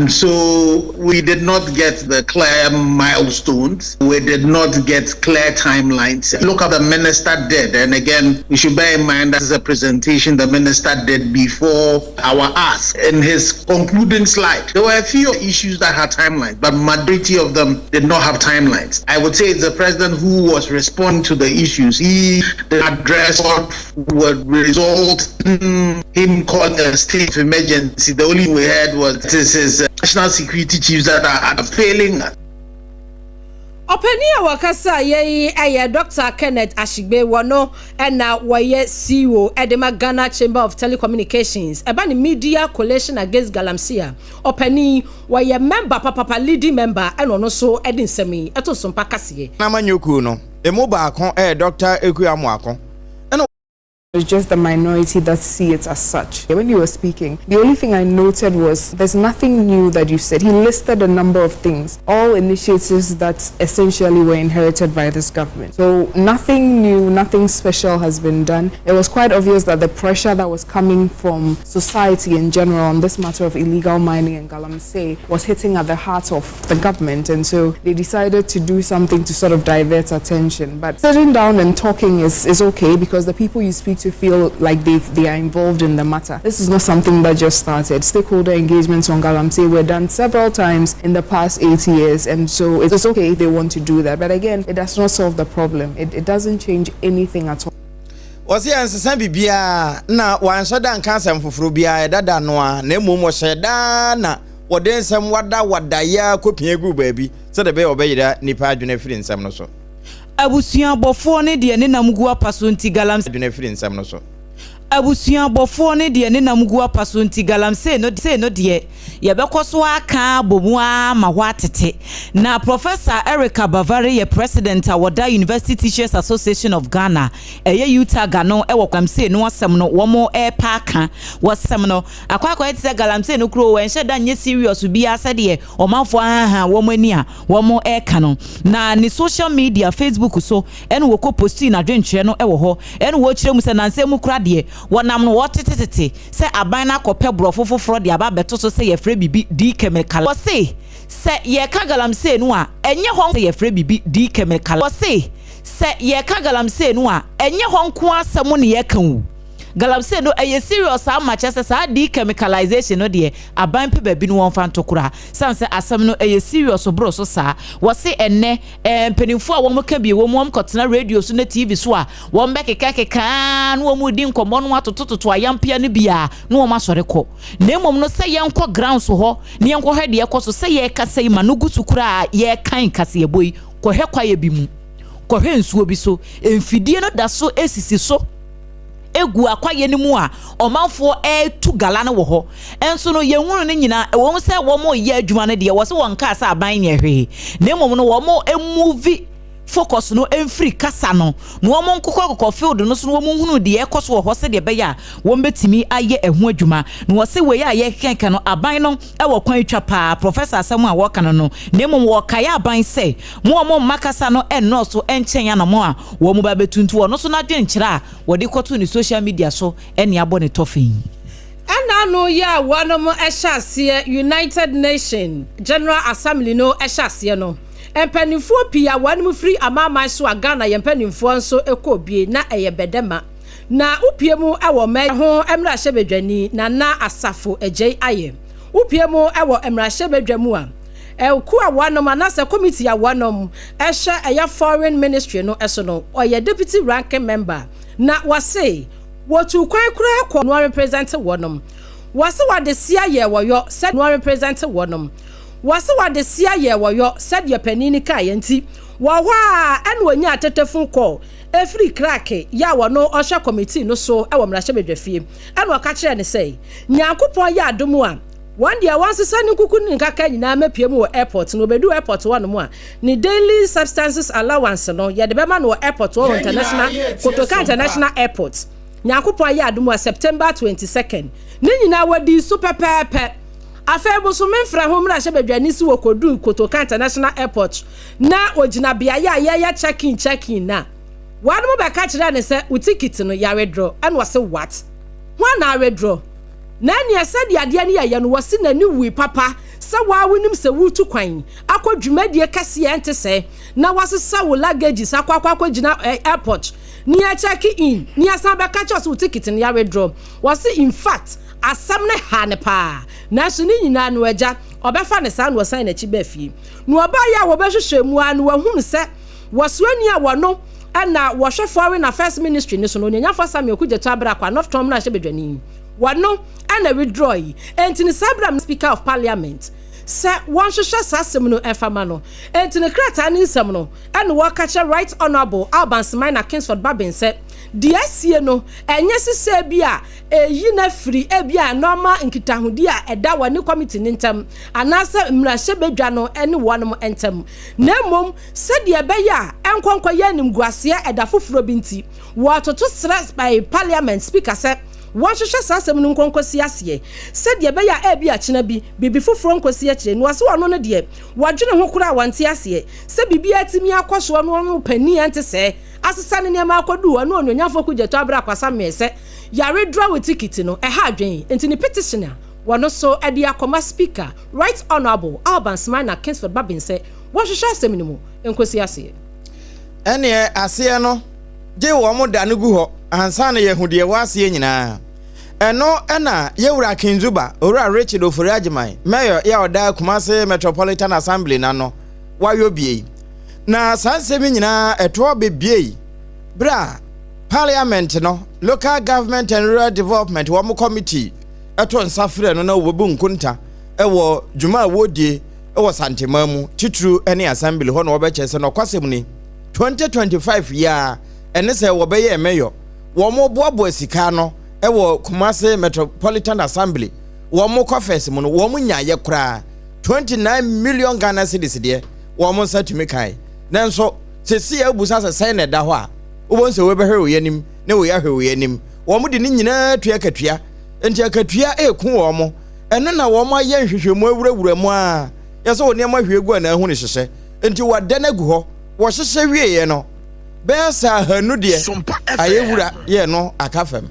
So we did not get the clear milestones. We did not get clear timelines. Look at the minister did. And again, we should bear in mind that is a presentation the minister did before our ask. In his concluding slide, there were a few issues that had timelines, but majority of them did not have timelines. I would say it's the president who was responding to the issues. He addressed what would result in him calling a state of emergency. The only we heard was this is national security chiefs that are failing us. Ɔpanin a wɔkasa yɛyi ɛyɛ Dr Kenneth Ashigbe, wɔno ɛna wɔyɛ CEO ɛde ma Ghana Chamber of Telecommunications. Ɛba ne Media Coalition Against Galamsey a, ɔpanin wɔyɛ member papapa, leading member, ɛna ɔno nso ɛde nsɛm yi ɛto so mpa kaseɛ. N'amanyɔkuo no emu baako ɛyɛ Dr Akua Amoako. It's just the minority that see it as such. When you were speaking, the only thing I noted was there's nothing new that you said. He listed a number of things, all initiatives that essentially were inherited by this government. So nothing new, nothing special has been done. It was quite obvious that the pressure that was coming from society in general on this matter of illegal mining and galamsey was hitting at the heart of the government. And so they decided to do something to sort of divert attention. But sitting down and talking is okay because the people you speak to to feel like they they are involved in the matter. This is not something that just started. Stakeholder engagements on Galamsey were done several times in the past eight years, and so it's okay if they want to do that. But again, it does not solve the problem. It, it doesn't change anything at all. Wɔse ɛnsesa biribiara na wɔanhyɛ da nka asɛm foforɔ biara, ɛdada no ara, na mmom wɔhyɛɛ da na wɔde nsɛm wadawadaeɛ ara kɔpia guu baabi sɛdeɛ ɛbɛyɛ a wɔbɛyera nnipa adwene afiri nsɛm no so. Abusua bɔfoɔ ne deɛ ne nam gu apa so nti galamsey. Adwene afiri nsɛm no so. Abusua bɔfoɔ ne deɛ ne nam gu apa so nti galamsey no sei no deɛ yɛbɛkɔ so aka abɔ mu ara ma hɔ atete. Na Professor Erica Bavari yɛ President a wɔda University Teachers Association of Ghana, ɛyɛ UTAGA no wɔ galamsey no asɛm no wɔn repa aka wɔ sɛm no akɔ akɔyɛ te sɛ galamsey no kuro ɛnhyɛ da nyɛ serious biara sɛdeɛ ɔmanfoɔ ahaha wɔn ani a wɔreka no. Na ne social media, Facebook so na wɔkɔ postii n'adwenkyerɛ no wɔ hɔ. Ɛna wɔkyerɛ mu sɛ nansa mu kora deɛ, wɔnam no wɔtetetete sɛ aban no akɔpɛ borɔfo foforɔ de aba abɛto so sɛ yɛfrɛ biribi dechemical. Wɔse sɛ yɛreka galamsey no a, ɛnyɛ hɔ sɛ yɛfrɛ biribi dechemical. Wɔse sɛ yɛreka galamsey no a, ɛnyɛ hɔ nko ara asɛm na yɛreka o. Galamsey no ɛyɛ serious ama kyerɛ sɛ saa dechemicalization no deɛ aban pɛ baabi no wɔnfa nto koraa sane sɛ asɛm no ɛyɛ serious boro so saa. Wɔse ɛnnɛ ɛɛ mpanimfoɔ a wɔn ka bi wɔ mu wɔn kɔtena radio so ne TV so a wɔn bɛkeka keka na wɔn redi nkɔmmɔ no atotototo ayampea no bi a na wɔn asɔre kɔ. Na mmom no sɛ yɛnkɔ grounds hɔ na yɛnkɔhwɛ deɛ ɛkɔ so sɛ yɛrekasa yi ma no gu so koraa yɛrekan kaseɛbɔ yi kɔhwɛ kwaeɛ bi mu kɔhwɛ nsuo bi so mfidie no da so sisi so gu akwaeɛ no mu a ɔmanfoɔ retu gala no wɔ hɔ nso no yɛnhunu no nyinaa ɛwɔ mu sɛ wɔreyɛ adwuma no deɛ wɔ sɛ wɔn kaa sɛ aban nyɛ hwee na mmom no wɔn move focus no mfiri kasa no na wɔn nkokɔkokɔ field no so na wɔn nhunu deɛ ɛkɔ so wɔ hɔ sɛdeɛ ɛbɛyɛ a wɔn bɛtumi ayɛ ɛho adwuma na wɔse wei a yɛkɛkɛ no aban no wɔ kwan twa paa professor asɛm a wɔka no no na mmom wɔkae aban sɛ mo a wɔn mma kasa no nnɔɔso nkyɛn anamɔ a wɔn ba bɛtu nti ɔno nso n'adwenkyerɛ a wɔde kɔtoo ne social media so ne abɔ ne tɔfe yi. Ɛna ano yi a wɔnom hyɛ aseɛ United Nation General Assembly no hyɛ aseɛ no, mpaninfoɔ pii a wɔnom firi amanaman so a Ghana yɛn mpaninfoɔ nso kɔɔ bie na ɛyɛ bɛdɛma na wopie mu wɔ mɛ ho mmarahyɛbadwani Nana Asafo Agyei Ayɛ wopie mu wɔ mmarahyɛbadwa mu a Kuo a wɔnom anaasɛ committee a wɔnom hwɛ ɛyɛ foreign ministry no so no ɔyɛ deputy ranking member na wɔse wɔtuu kwan koraa kɔ no represent wɔnom wɔse wɔde sea yɛɛ wɔyɔ sɛ no represent wɔnom wɔse wɔde sea yɛɛ wɔyɔ sɛdeɛ panin no kaeɛ nti wɔ hɔ a ɛna ɔnyaa tetefon call ɛfiri krake yɛ a wɔno ɔhwɛ committee no so wɔ mmarahyɛbadwafie ɛna ɔka kyerɛɛ no sɛ Nyankopɔn yɛ adom a Wɔn deɛ wɔnsesa ne nkuku ne nkaka nyinaa mɛpue mu wɔ airport no ɔbɛduru airport hɔ nom a ne daily substances allowance no yɛde bɛma no wɔ airport hɔ international Kotoka international airport Nyankopɔn ayɛ adom a September 22nd ne nyinaa wɔdii so pɛpɛɛpɛ afei bosome mfrɛ ho mmarahyɛbadwani si wɔkɔduu Kotoka international airport na ɔgyina beaeɛ a yɛyɛ check in check in na wɔnom bɛka kyerɛɛ no sɛ wo ticket no yɛawedrɔ ɛna ɔse what Hwan na awedrɔ? Na ɛneɛ sɛdeɛ adeɛ no yɛyɛ no wɔse n'ani wui papa sɛ woa wonim sɛ woretu kwan akɔ dwumadie kɛseɛ ɛnte sɛɛ na wasesa wo luggages akɔ akɔ akɔgyina airport ne yɛ check in ne yɛsan bɛka kyerɛ wo sɛ wo ticket no yɛawedrɔ. Wɔse infact asɛm no haa no paa nanso ne nyinaa no agya ɔbɛfa no saa na ɔsan n'akyi baa fie. Na ɔbaeɛ a wɔbɛhwehwɛ mu ara no wahunu sɛ wɔsoani a wɔno na wɔhwɛ Foreign Affairs Ministry no so no, Onuonyamfoɔ Samuel Okudzeto Abrah North Tɔn mmarahyɛbadwani, wɔno na withdraw yi. Enti no saa berɛ a Speaker of Parliament sɛ wɔnhwehwɛ saa asɛm no mfa ma no. Enti no krataa no nsɛm no na wɔka kyerɛ Right Honourable Alban Sumana Kingsford Bagbin sɛ deɛ asie no ɛnyɛ sesɛ bi a ɛyi no afiri ebia nɔɔma nkitahodie a ɛda wɔne committee no ntam anaasɛ mmarahyɛbadwa no ne wɔnom ntam na mmom Sɛdeɛ ɛbɛyɛ a ɛnkɔ nkɔyɛ animguaseɛ ɛda foforɔ bi nti, wɔretoto srɛ Parliament Speaker sɛ wɔnhwehwɛ saa asɛm no nkɔ nkɔsi aseɛ, sɛdeɛ ɛbɛyɛ a ebia kyena bi, biribi foforɔ nkɔsi akyire. Na ɔse ɔno no deɛ, wɔdwene ho koraa a wɔnte aseɛ sɛ biribi atumi akɔ soɔ no ɔno panin a ɛnte sɛɛ asesa ne nneɛma akɔdu hɔ ne Onuonyamfoɔ Kudjeto Abrah Kwasa sɛ yare draw tikiti no, ɛha adwene. Nti ne petition a wɔno nso de akɔma Speaker, Right Honourable Alban Sumana Kingsford Bagbin sɛ Wɔnhwehwɛ asɛm no mu nkosi aseɛ. Ɛnneɛ aseɛ no, gye wɔn da no gu hɔ. ansa na yɛahu deɛ ɛwɔ aseɛ nyinaa. Ɛno na Yɛwura Kinzuba, Owura Richard Ofori Agyemang, Mayor yɛ a ɔda Kumasi Metropolitan Assembly no ano, wayɔ bie. Na saa nsɛm yi nyinaa ɛtoɔ bɛbiei berɛ a Parliament no Local Government and Rural Development wɔn committee ɛto nsa frɛ no na wɔbɛbu nkonta wɔ dwuma a wɔredie wɔ Santeman mu, titiriw ne Assembly hɔ na wɔbɛkyerɛ sɛ nɔkwasɛm ni, 2025 yi ara ɛne sɛ wɔbɛyɛɛ Mayor, wɔboaboa sika ano wɔ Kumasi Metropolitan Assembly wɔn coffers mu no, wɔn nyaeɛ koraa 29 million Ghana cedis deɛ wɔn nsa tumi kae. Nanso seesei a wobisa sɛ sɛn na ɛda hɔ a, wobɛhu sɛ wei bɛhwɛ wei anim na wei ahwɛ wei anim. Wɔn de ne nyinaa tua akatua. Enti akatua reku wɔn. Ɛno na wɔn ayɛ nhwehwɛmu awurawura mu ara. Yɛ sɛ wɔ nneɛma hwie gu a na ahu ne hyehyɛ. Enti wɔada no agu hɔ. Wɔhyehyɛ wieeɛ no, bɛyɛ sɛ ahanu deɛ ayɛ wura yɛɛ no aka fam.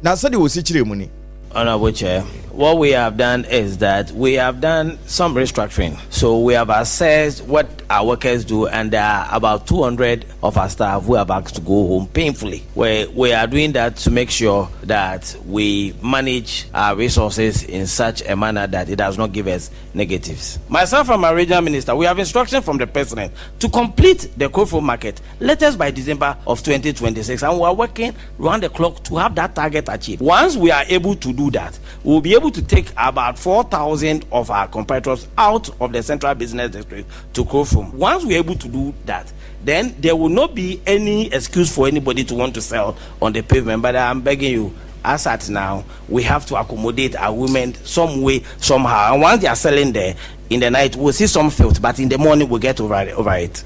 Na sɛdeɛ wɔsi kyerɛɛ mu ni. Honorable Chair, what we have done is that we have done some restructuring. So we have assessed what our workers do, and there are about 200 of our staff who have asked to go home painfully. We, we are doing that to make sure that we manage our resources in such a manner that it does not give us negatives. Myself and my regional minister, we have instruction from the president to complete the Krofrom market latest by December of 2026, and we are working round the clock to have that target achieved. Once we are able to do that, we will be able to take about 4,000 of our compatriots out of the central business district to Krofrom. Once we are able to do that, then there will not be any excuse for anybody to want to sell on the pavement. But I'm begging you, as at now, we have to accommodate our women some way, somehow. And once they are selling there, in the night, we'll see some filth, but in the morning, we'll get over it. Over it.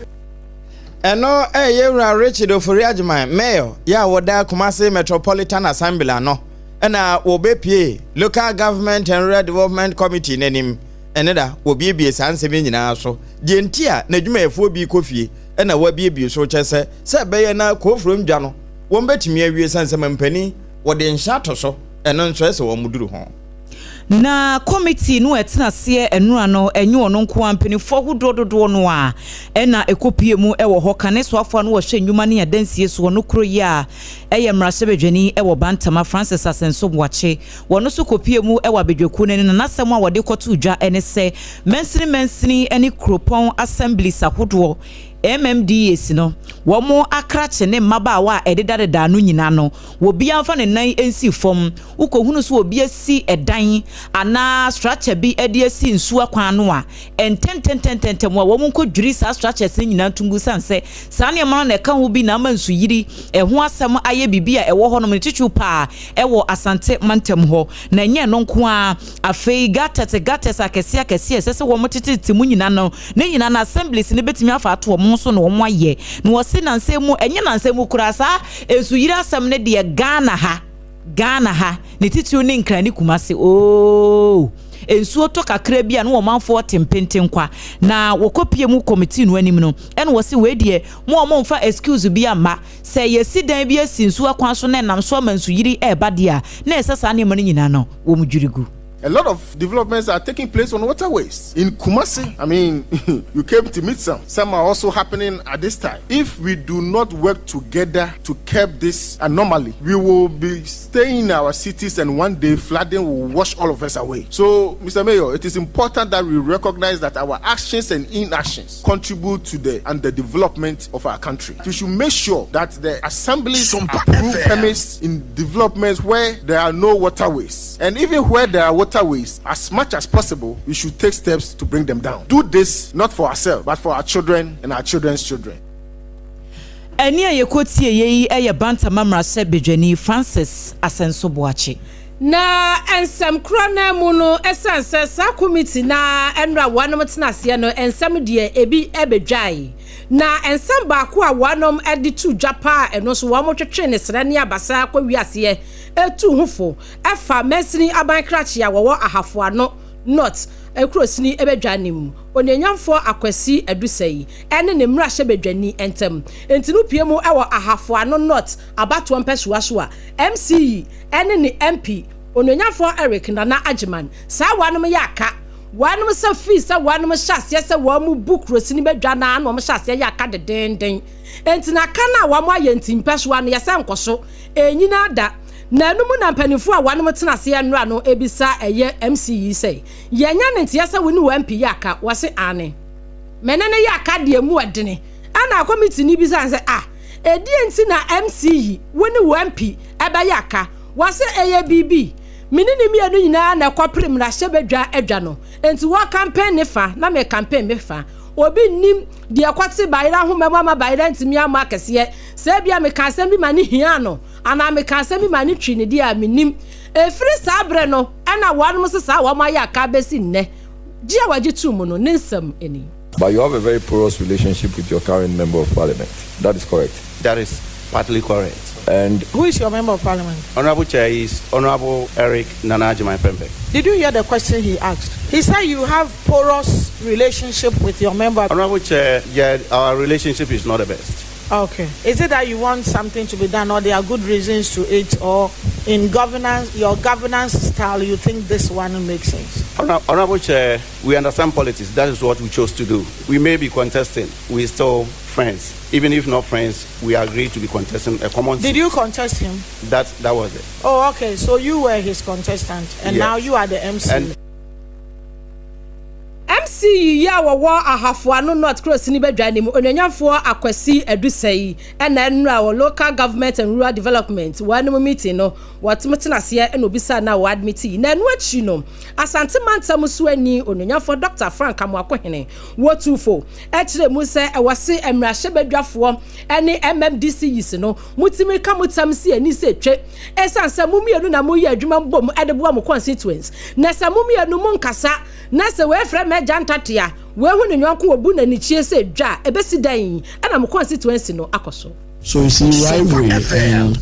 Ɛno ɛyɛ Wura Richard Ofori Agyemang, Mayor yɛ a wɔda Kumasi Metropolitan Assembly ano, ɛna wɔbɛpie Local Government and Rural Development Committee n'anim ɛne da wɔbiebie saa nsɛm yi nyinaa so. Deɛ nti a n'adwumayɛfoɔ bi kɔ fie ɛna wɔabiebie so kyɛ sɛ sɛ ɛbɛyɛ na Krofrom dwa no wɔn bɛtumi awie sane sɛ mampanin wɔde nhyɛ ato so, ɛno nso ɛsɛ wɔn duru ho. Na kɔmitii no a ɛtena aseɛ nnora no, ɛnyɛ ɔno nko ara, mpanimfoɔ ahodoɔ dodoɔ no ara na ɛkɔpue mu wɔ hɔ. Kane soafoɔ a na ɔhwɛ nnwuma ne adansie soɔ no kuro yi a ɛyɛ mmarahyɛbadwani wɔ Bantama, Francis Asenso Boakye, wɔno nso kɔpue mu wɔ abadwakuo no anim na n'asɛm a wɔde kɔtoo dwa ne sɛ mansini mansini ne kuropɔn assemblies ahodoɔ, MMDAs, no wɔn akrakye ne mmabaawa a ɛdedadeda ano nyinaa no, obiara mfa ne nan nsi fam. Wokɔhunu sɛ obi asi ɛdan anaa structure bi de asi nsuo akwan ano a, ntɛntɛntɛntɛntɛm a wɔn nkɔdwiri saa structures no nyinaa nto ngu sane sɛ saa nneɛma no na ɛka ho bi na ama nsuyiri ɛho asɛm ayɛ biribi a ɛwɔ hɔnom no titiriw paa ɛwɔ Asante mantam hɔ. Na ɛnyɛ ɛno nko ara, afei gutters gutters akɛseɛ akɛseɛ a ɛsɛ sɛ wɔn tetete mu nyinaa no, ne nyinaa no assemblies no bɛtumi afa ato wɔn ho so na wɔn ayɛ. Na wɔse nansa mu, ɛnyɛ nansa mu koraa, saa nsuyiri asɛm no deɛ Ghana ha, Ghana ha, ne titiriw ne Nkran ne Kumasi, ooh, nsuo tɔ kakra bi a na ɔmanfoɔ te mpentenkwa. Na wɔkɔpie mu committee no anim no, ɛna wɔse wei deɛ, mo a momfa excuse bi amma, sɛ yɛsi dan bi asi nsuo akwan so na ɛnam so ama nsuyiri reba deɛ a, na ɛsɛ saa nneɛma no nyinaa no, wɔdwiri gu. A lot of developments are taking place on waterways. In Kumasi, I mean, you came to meet some. Some are also happening at this time. If we do not work together to curb this anomaly, we will be staying in our cities and one day flooding will wash all of us away. So, Mr. Mayor, it is important that we recognize that our actions and inactions contribute to the underdevelopment of our country. We should make sure that the assemblies approve permits in developments where there are no waterways. And even where there are waterways, as much as possible, we should take steps to bring them down. Do this not for ourselves, but for our children and our children's children. Ɛnne a yɛkɔtieeɛ yi yɛ Bantama mmarahyɛbadwani Francis Asɛnso Boakye. Na nsɛm korɔ no ara mu no, ɛsiane sɛ saa komiti no ara nnora wɔnom tena aseɛ no, nsɛm deɛ ebi bɛdwae. Na nsɛm baako a wɔnom de too dwa paa a ɛno nso wɔn twetwee ne serɛ ne abasa kɔ wiaseɛ tuu ho fo ɛfa mansini aban krakye a wɔwɔ Ahafo Ano North kurosini badwa no mu, Onuonyamfoɔ Akwasi Adusei ne ne mmarahyɛbadwani ntam. Enti no pue mu wɔ Ahafo Ano North abatoɔ mpɛsoa so a MCE ne ne MP Onuonyamfoɔ Eric Nana Agyeman saa wanom yɛ aka. Wɔnom sɛ fii sɛ wɔnom hyɛ aseɛ sɛ wɔn bu kurosini badwa no ara na wɔn hyɛ aseɛ yɛ aka dedeenden. Enti na aka no a wɔn ayɛ nti mpɛsoa no yɛ sɛ nkɔso ɛnyina da. Na ɛno mu na mpaninfoɔ a wɔnom tena aseɛ nnora no bisa ɛyɛ MC yi sɛ, yɛnya ne nteɛ sɛ wo ne wo MP yɛ aka? Wɔse aane. Me ne no yɛ aka deɛ mu ɛdene. Ɛna kɔmiti no bisa no sɛ, ah, ɛdeɛn nti na MC yi wo ne wo MP ɛbɛyɛ aka? Wɔse ɛyɛ biribi. Me ne ne mmienu nyinaa na ɛkɔpere mmarahyɛbadwa adwa no. Enti wɔrecampaign ne fa na merecampaign me fa. Obi nnim deɛ ɛkɔte Bayerɛ ahoma mu ama Bayerɛ antumi ammɔ akɛseɛ. Sɛ ebia meka asɛm bi ma no hiaa no anaa meka asɛm bi ma no twii ne deɛ a, mennim. Ɛfiri saa berɛ no na wɔnom sesaa wɔn ayɛ aka bɛsi nnɛ. Gye a wɔagye too mu no, ne nsɛm ni. But you have a very porous relationship with your current member of parliament. That is correct. That is partly correct. And who is your member of parliament? Honorable Chair is Honorable Eric Nana Agyemang Prempeh. Did you hear the question he asked? He said you have porous relationship with your member. Honorable Chair, yeah, our relationship is not the best. Okay. Is it that you want something to be done or there are good reasons to it or in governance, your governance style, you think this one makes sense? Honorable Chair, we understand politics. That is what we chose to do. We may be contesting. We still friends. Even if not friends, we agree to be contesting a common Did seat. you contest him? That, that was it. Oh, okay. So you were his contestant, and Yes. now you are the MC. And MC yi a wɔwɔ Ahafo Ano North Kurosini badwa no mu, Onuonyamfoɔ Akwasi Adusei na ɛnora wɔ Local Government and Rural Development wɔnom meeting no wɔtm tena aseɛ na obisaa no a wɔ admit yi. Na ɛno akyiri no Asante Mantam soani Onuonyamfoɔ Dɔkta Frank Amoakohene wɔ Tufo kyerɛ mu sɛ ɛwɔ se mmarahyɛbadwafoɔ ne MMDC yis no motumi ka mo tam si ani sɛ twe ɛsiane sɛ mo mmienu na moyɛ adwuma bom de boa mo constituents na sɛ mo mmienu mo nkasa na sɛ wei frɛ m'agya ntatea wei hu ne yɔnko obu n'anikyie sɛ dwa a ɛbɛsi dɛn na mo constituency no akɔ so. So you see rivalry and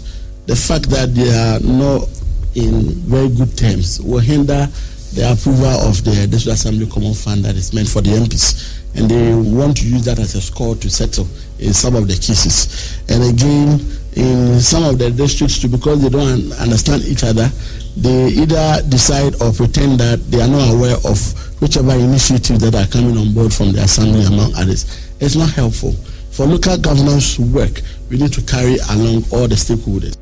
the fact that they are not in very good terms will hinder the approval of the District Assembly Common Fund that is meant for the MPs. And they want to use that as a score to settle in some of the cases. And again, in some of the districts too, because they don't understand each other, they either decide or pretend that they are not aware of whichever initiatives that are coming on board from the assembly, among others. It's not helpful. For local governance to work, we need to carry along all the stakeholders.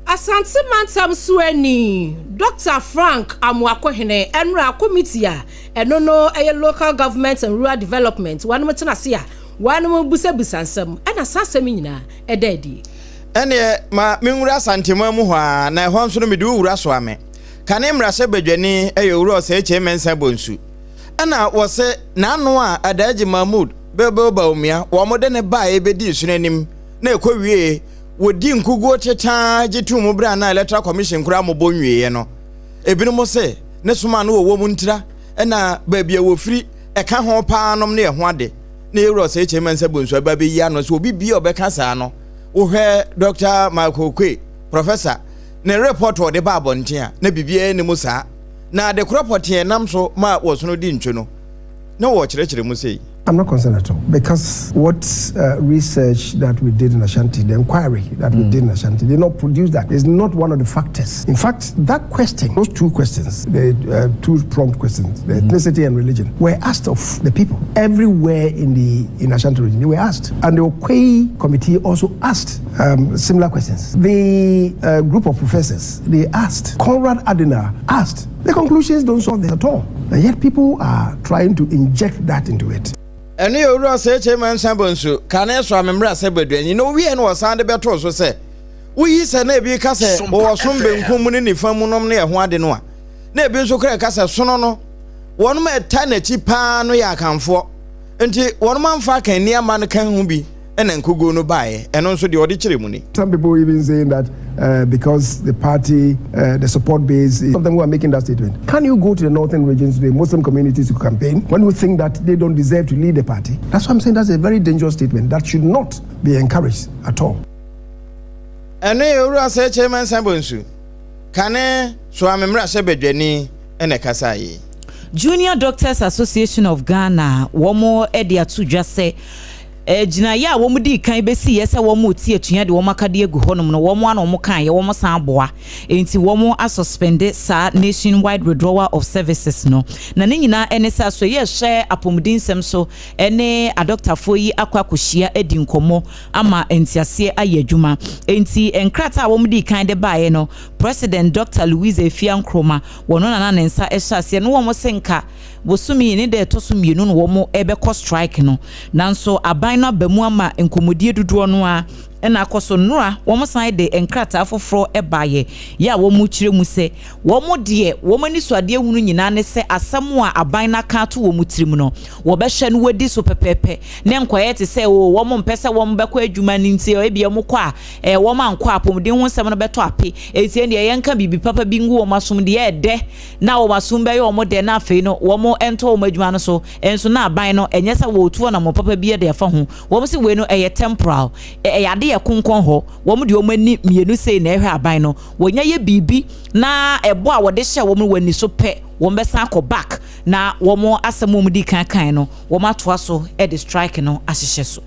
Asante Mantam Soani, Dɔkta Frank Amoakohene ɛnora komiti a ɛno no ɛyɛ Local Government and Rural Development wɔnom tena ase a wɔnom busabisa nsɛm ɛna saa asɛm yi nyinaa ɛda adie. Ɛnneɛ ma menwura Asanteman mu hɔ ara, na ɛhɔ nso no mede wo wura Soame. Kane mmarahyɛbadwani yɛ Owura Osei Kyei Mensah Bonsu. Ɛna wɔse n'ano a Adaagye Mahmood Bilbil Bawumia wɔn de no baeɛ bɛdii sono anim na ɛkɔwiee wɔdi nkuguo tetaa gye too mu berɛ a na Electoral Commission koraa mmobɔ nwieeɛ no. Ebinom se ne som a na wɔwɔ mu ntira na baabi a wɔfiri ɛka ho paa nom ne ɛho ade. Na Yɛwura Osei Kyei Mensah Bonsu aba abɛyi ano sɛ obi biara a ɔbɛka saa no, wohwɛ Dɔkta Michael Oquaye, Professor, ne report a ɔde ba abɔnten a, na biribiara nni mu saa. Na ade korɔ pɔtee a ɛnam so ma wɔsono di ntwo no, na wɔkyerɛkyerɛ mu sei. I'm not concerned at all because what uh, research that we did in Ashanti, the inquiry that mm. we did in Ashanti, did not produce that. It's not one of the factors. In fact, that question, those two questions, the uh, two prompt questions, the mm. ethnicity and religion, were asked of the people everywhere in the in Ashanti region. They were asked, and the Okwei committee also asked um, similar questions. The uh, group of professors they asked. Conrad Adenauer asked. The conclusions don't solve this at all. And yet people are trying to inject that into it. Ɛno yɛ Owura Osei Kyei Mensah Bonsu, kane so amemmrɛ sɛ baduani, na owiei no wɔsan de bɛtoo so sɛ, Woyi sɛ na ebi ka sɛ wɔwɔ som benkum mu ne nifa mu nom ne ɛho ade no a, na ebi nso koraa ka sɛ sono no, wɔnom a ɛta n'akyi paa no yɛ Akanfoɔ, nti wɔnom amfa akanni amma no ka ho bi na nkoguo no baeɛ. Ɛno nso deɛ ɔde kyerɛ mu ni. Some people even saying that uh, because the party, uh, the support base, some of them who are making that statement. Can you go to the northern regions, to the Muslim communities to campaign when you think that they don't deserve to lead the party? That's why I'm saying that's a very dangerous statement that should not be encouraged at all. Ɛno yɛ Owura Osei Kyei Mensah Bonsu, kane Soame mmarahyɛbadwani na ɛkasaeɛ yi. Junior Doctors Association of Ghana wɔn de ato dwa sɛ. Gyinaeɛ a wɔdii kan bɛsiiɛ sɛ wɔrete atua de wɔn akadeɛ agu hɔnom no, wɔn ara na wɔkaeɛ, wɔsan boa. Enti wɔasuspɛnde saa Nationwide Withdrawal of Services no. Na ne nyinaa ne sɛ asoɛeɛ a ɛhwɛ apɔmuden nsɛm so ne adɔktafoɔ yi akɔ akɔhyia adi nkɔmmɔ ama nteaseɛ ayɛ adwuma. Enti nkrataa a wɔdii kan de baeɛ no, President Dɔkta Louise Afia Nkrumah, wɔno na na ne nsa hyɛ aseɛ, na wɔse nka Bosome yi ne da ɛtɔ so mmienu na wɔn rebɛkɔ strike no, nanso aban no aba mu ama nkɔmmɔdie dodoɔ no ara na akɔ so. Nnora wɔn san de nkrataa foforɔ baeɛ yɛ a wɔn rekyerɛ mu sɛ wɔn deɛ wɔn anisoadeɛ hunu nyinaa ne sɛ asɛm a aban no aka ato wɔn tirim no wɔbɛhwɛ no wɔadi so pɛpɛɛpɛ na nkɔyɛ te sɛ o wɔn mpɛ sɛ wɔn bɛkɔ adwuma no nti ebia wɔn kɔ a eh, wɔn ankɔ a apɔmuden ho nsɛm no bɛtɔ ape enti ɛndeɛ yɛnka biribi papa bi ngu wɔn asom deɛ ɛdɛ na wɔn asom bɛyɛ wɔn dɛ na afei no wɔn ntɔ wɔn adwuma no so nso na aban no ɛnyɛ sɛ wɔretu anammɔn papa bi de afa ho. Wɔn se wei no ɛyɛ temporal, ɛyɛ ade yɛ konkɔn hɔ, wɔn deɛ wɔn ani mmienu sei na ɛhwɛ aban no, wɔnya yɛ biribi na ɛbɔ a wɔde hyɛ wɔn no wɔn ani so pɛ wɔn bɛsan akɔ back na wɔn asɛm a wɔn di kan kan no wɔn atoa so de strike no ahyehyɛ so.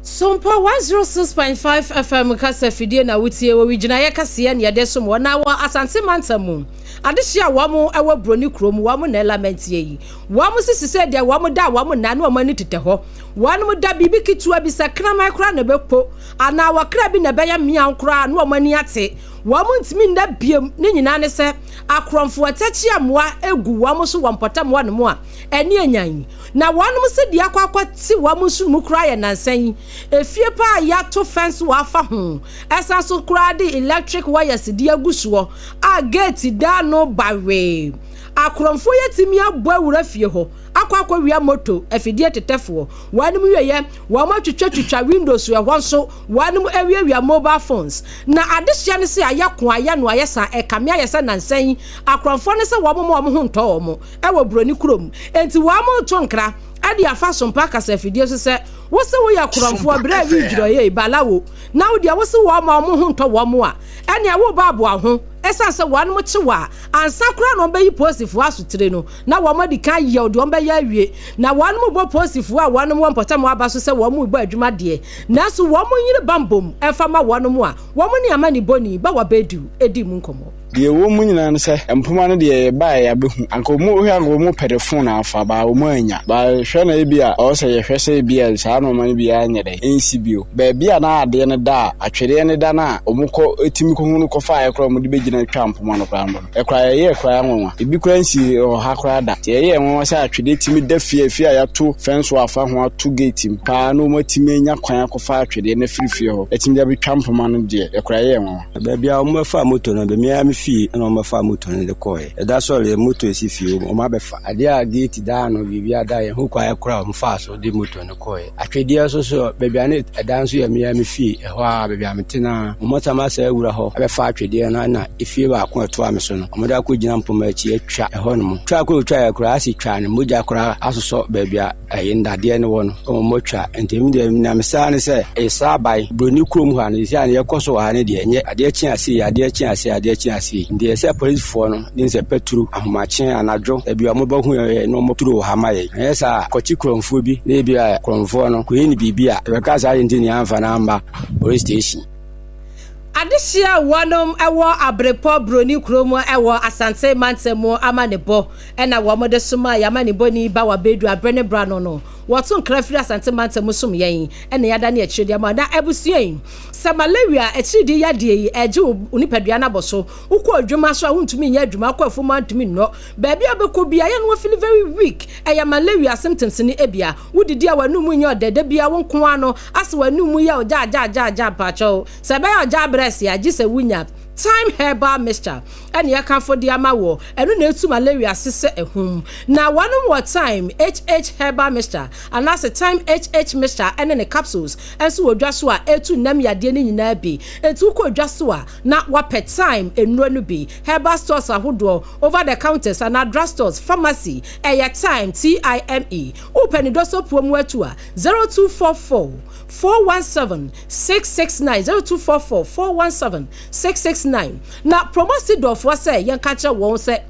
Sompa 106.5 FM kasa fidie na wotie wɔ Wigyinaeɛ kaseɛ ne yɛde som wɔ na wɔ Asante mantam mu. Adehye a wɔn wɔ broni kurom wɔn na ɛlamenteɛ yi. Wɔn sisi sɛ deɛ wɔn da a wɔn nna ne wɔn ani tetɛ hɔ. Wɔn da biribi ketewa bi sɛ kraman koraa na ɛbɛpo anaa ɔkra bi na ɛbɛyɛ mmeaw koraa ne wɔn ani ate. Wɔn ntumi nna biom. Ne nyinaa ne sɛ akorɔmfoɔ atɛkyeamoa gu wɔn so wɔ mpɔtam hɔ nom a ɛne anyan. Na wɔn se deɛ akɔ akɔte wɔn nsono mu koraa yɛ nansa yi. Efie paa a yɛato fɛnse wɔ afa ho, ɛsan so koraa de electric wires de agu soɔ a gate da ano bawee. Akorɔmfoɔ yi atumi abɔ awura fie hɔ akɔ akɔwia moto, afidie tetɛfoɔ. Wɔnom wieɛ, wɔn atwitwatwitwa windows ɛhɔ nso wɔnom awiawia mobile phones. Na adehyeɛ no se ayɛ ko ayɛ no ayɛ saa ɛkame ayɛ sɛ nansa yi akorɔmfoɔ no sɛ wɔn mma wɔn ho ntɔ wɔn wɔ buroni kurom enti wɔreto nkra de afa sompa kasafidie so sɛ wo se woyɛ korɔmfoɔ berɛ a wi dwirɔyei balawo na wo deɛ wo se wɔn ma wɔn ho ntɔ wɔn a ɛnea woreba aboa ho ɛsiane sɛ wɔn kye wo a ansa koraa na wɔbɛyi posifoɔ asotire no na wɔn adi kan ayɛ deɛ wɔbɛyɛ awie na wɔn bɔ posifoɔ a wɔn wɔ mpɔtam aba so sɛ wɔn rebɔ adwuma deɛ nanso wɔn nyere bambom ɛmfa ma wɔn a wɔn ne amanibɔni ba wabɛdu di mu nkɔmmɔ. Deɛ ɛwɔ mu nyinaa ne sɛ, mpoma no deɛ yɛbaeɛ yɛabɛhu. Anka wɔn wohwɛ anka wɔn pɛ de phone afa, baa wɔn annya. Baa hwɛ na ebia ɔwɔ sɛ yɛhwɛ sɛ ebia saa nnoɔma no biara nyɛ dɛn, ɛnsi bio. Baabi a na adeɛ no da a, atwedeɛ no da no a wɔn kɔ tumi kɔhunu kɔfaeɛ koraa a wɔde bɛgyina twa mpoma no koraa mpo no, ɛkoraa yɛyɛɛ koraa nwanwa. Ebi koraa nsii wɔ ha koraa da. Nti ɛyɛɛ nwanwa sɛ atwedeɛ tumi da fie a, fie a yɛato fɛnso afa ho ato gate mu paa na wɔn atumi anya kwan akɔfa atwedeɛ no afiri fie hɔ atumi de abɛtwa mpoma no deɛ, ɛkoraa ɛyɛɛ nwanwa. Baabi a wɔbɛfaa moto no, me ara me fie na wɔbɛfaa moto no de kɔeɛ. Ɛda sɔreɛ, moto si fie, wɔabɛfa. Adeɛ a geeti da ano, biribiara da, yɛn ho kwan koraa a wɔfaa so de moto no kɔeɛ. Atwedeɛ nso so, baabi a na ɛda nso yɛ me ara me fie, ɛhɔ ara, baabi a mete no ara. Wɔasan asan awura hɔ abɛfa atwedeɛ no na efie baako a ɛtoa me so no, wɔde akɔgyina mpoma akyi atwa ɛhɔnom. Twa a wɔtwaeɛ koraa, ase twaa no, mogya koraa asosɔ baabi a Ɛyɛ nnadeɛ no wɔ no wɔn mo twa nti mi deɛ nea me saa ne sɛ ɛyɛ saa aban broni kurom ha no sisi a yɛkɔ so wɔ ha no deɛ nyɛ adeɛ kye ase yi adeɛ kye ase adeɛ kye ase yi nti ɛsɛ polisifoɔ no ne nsɛ pɛturu ahomakye anadwo ebi a wɔn bɛhu yɛ na wɔn turu wɔ ha ma yɛ ɛnyɛ saa kɔkye kurɔmfoɔ bi na ebi a kurɔmfoɔ no kɔyɛ ne biribi a ɛbɛka saa yɛ nti ne anfa no amba police station. Adehyeɛ a wɔnom wɔ Abrepɔ Broni kurom wɔ Asante mantam mu amanebɔ na wɔn de somaa yɛn amanebɔni Bawa Bedu aberɛ ne berɛ ano no. Wɔto nkra firi Asante mantam mu som yɛn na yɛadane akyire de ama. Na abusua yi, sɛ malaria akyiridii yadeɛ yi ɛregye wo nipadua no abɔ so, wokɔ adwuma so a wontumi nyɛ adwuma, wokɔ afuom a wontumi nnɔ, baabi a wobɛkɔ biara yɛ no wofili very weak, ɛyɛ malaria symptoms no ebia. Wodidi a w'anum nyɛ ɔdɛ, da biara wo nko ara no asɛ w'anum yɛ ɔgyaagyaagyaagyaa mpakyɛw. Sɛ ɛbɛyɛ ɔgya abrɛse a, gye sɛ wunya Thyme Herbal Mixture ɛne yɛkamfo de ama woɔ. Ɛno na ɛtu malaria ase sɛ ahum. Na wɔnom wɔ Thyme HH Herbal Mixture anaasɛ Thyme HH Mixture ɛne ne capsules nso wɔ dwa so a ɛtu nnam yadeɛ no nyinaa bi. Enti wokɔ dwa so a na woapɛ Thyme nnuro no bi. Herbal stores ahodoɔ, over the counters anaa drug stores, pharmacy, ɛyɛ Thyme, T-I-M-E. Wopɛ ne dɔsɔpuo mu atu a, 0244 417 669 0244 417 669 Na Promosidorfoɔ sɛ yɛnka nkyerɛ wɔn sɛ,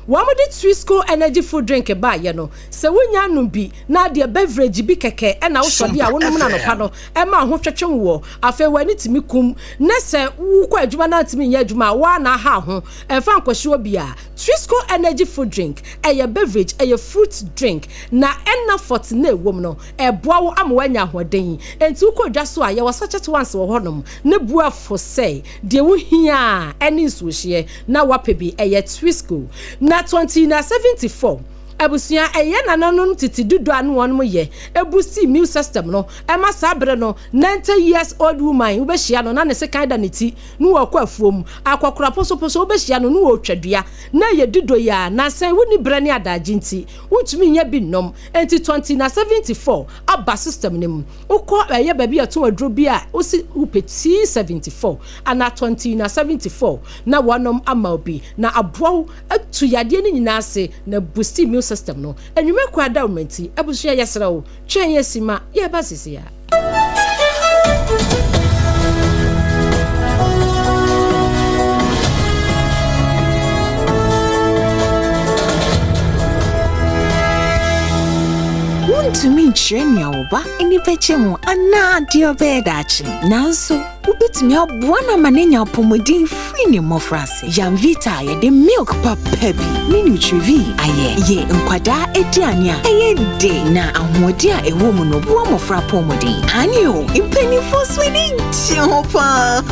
Wɔde Twisco Energy Food Drink baeɛ no, sɛ wonya nom bi na adeɛ beverage bi kɛkɛ na wosɔ deɛ a wonom no anɔpa no, ɛma wo ho twetwe woɔ. Afei w'ani tumi kum. Ne sɛ wokɔ adwuma na antumi nyɛ adwuma a, wo ara na aha wo ho. Ɛmfa nkɔhye obiara. Twisco Energy Food Drink, ɛyɛ beverage, ɛyɛ fruit drink, na ɛna fɔte na ɛwom no, ɛboa wo ama woanya ahoɔden. Enti wokɔ dwa so a, yɛwɔ sachet ones wɔ hɔnom. Ne bo afo sɛ deɛ wohia ara ne nsuohyeɛ na woapɛ bi. Ɛyɛ Twisco. Na 20 na 74. Abusua, ɛyɛ nananom tete dodo a ne wɔn yɛ ɛboost immune system no. Ɛma saa bere no, 90 years old woman wobɛhyia no na ne sekan da ne ti ne wɔkɔ afuom. Akɔkora posoposo wobɛhyia no ne wɔretwa dua na ɛyɛ dido yi a nansan wonni berɛ ne adagye nti wontumi nyɛ bi nnom. Enti 20 na 74 aba system no mu. Wokɔ ɛyɛ baabi a ɛtɔn aduro bi a, wosi wopɛ T74 anaa 20 na 74 na wɔnom ama wo bi na aboa wo atu yadeɛ no nyinaa ase na boost immune system no. Anwummerɛ kɔ adawoma nti, abusua, yɛsrɛ wo, twɛn yɛn si ma yɛba sisi a. Wontumi nkyerɛ nea wo ba ani bɛgye ho anaa deɛ ɔbɛyɛ daakye, nanso wobɛtumi aboa no ama no anya apɔmuden firi ne mmɔfraase. Yamvita a yɛde milk papa bi ne Nutrivi ayɛ yɛ nkwadaa aduane a ɛyɛ de na ahoɔden a ɛwɔ mu no boa mmɔfra apɔmuden. Ane o, mpanimfoɔ nso ani gye ho paa.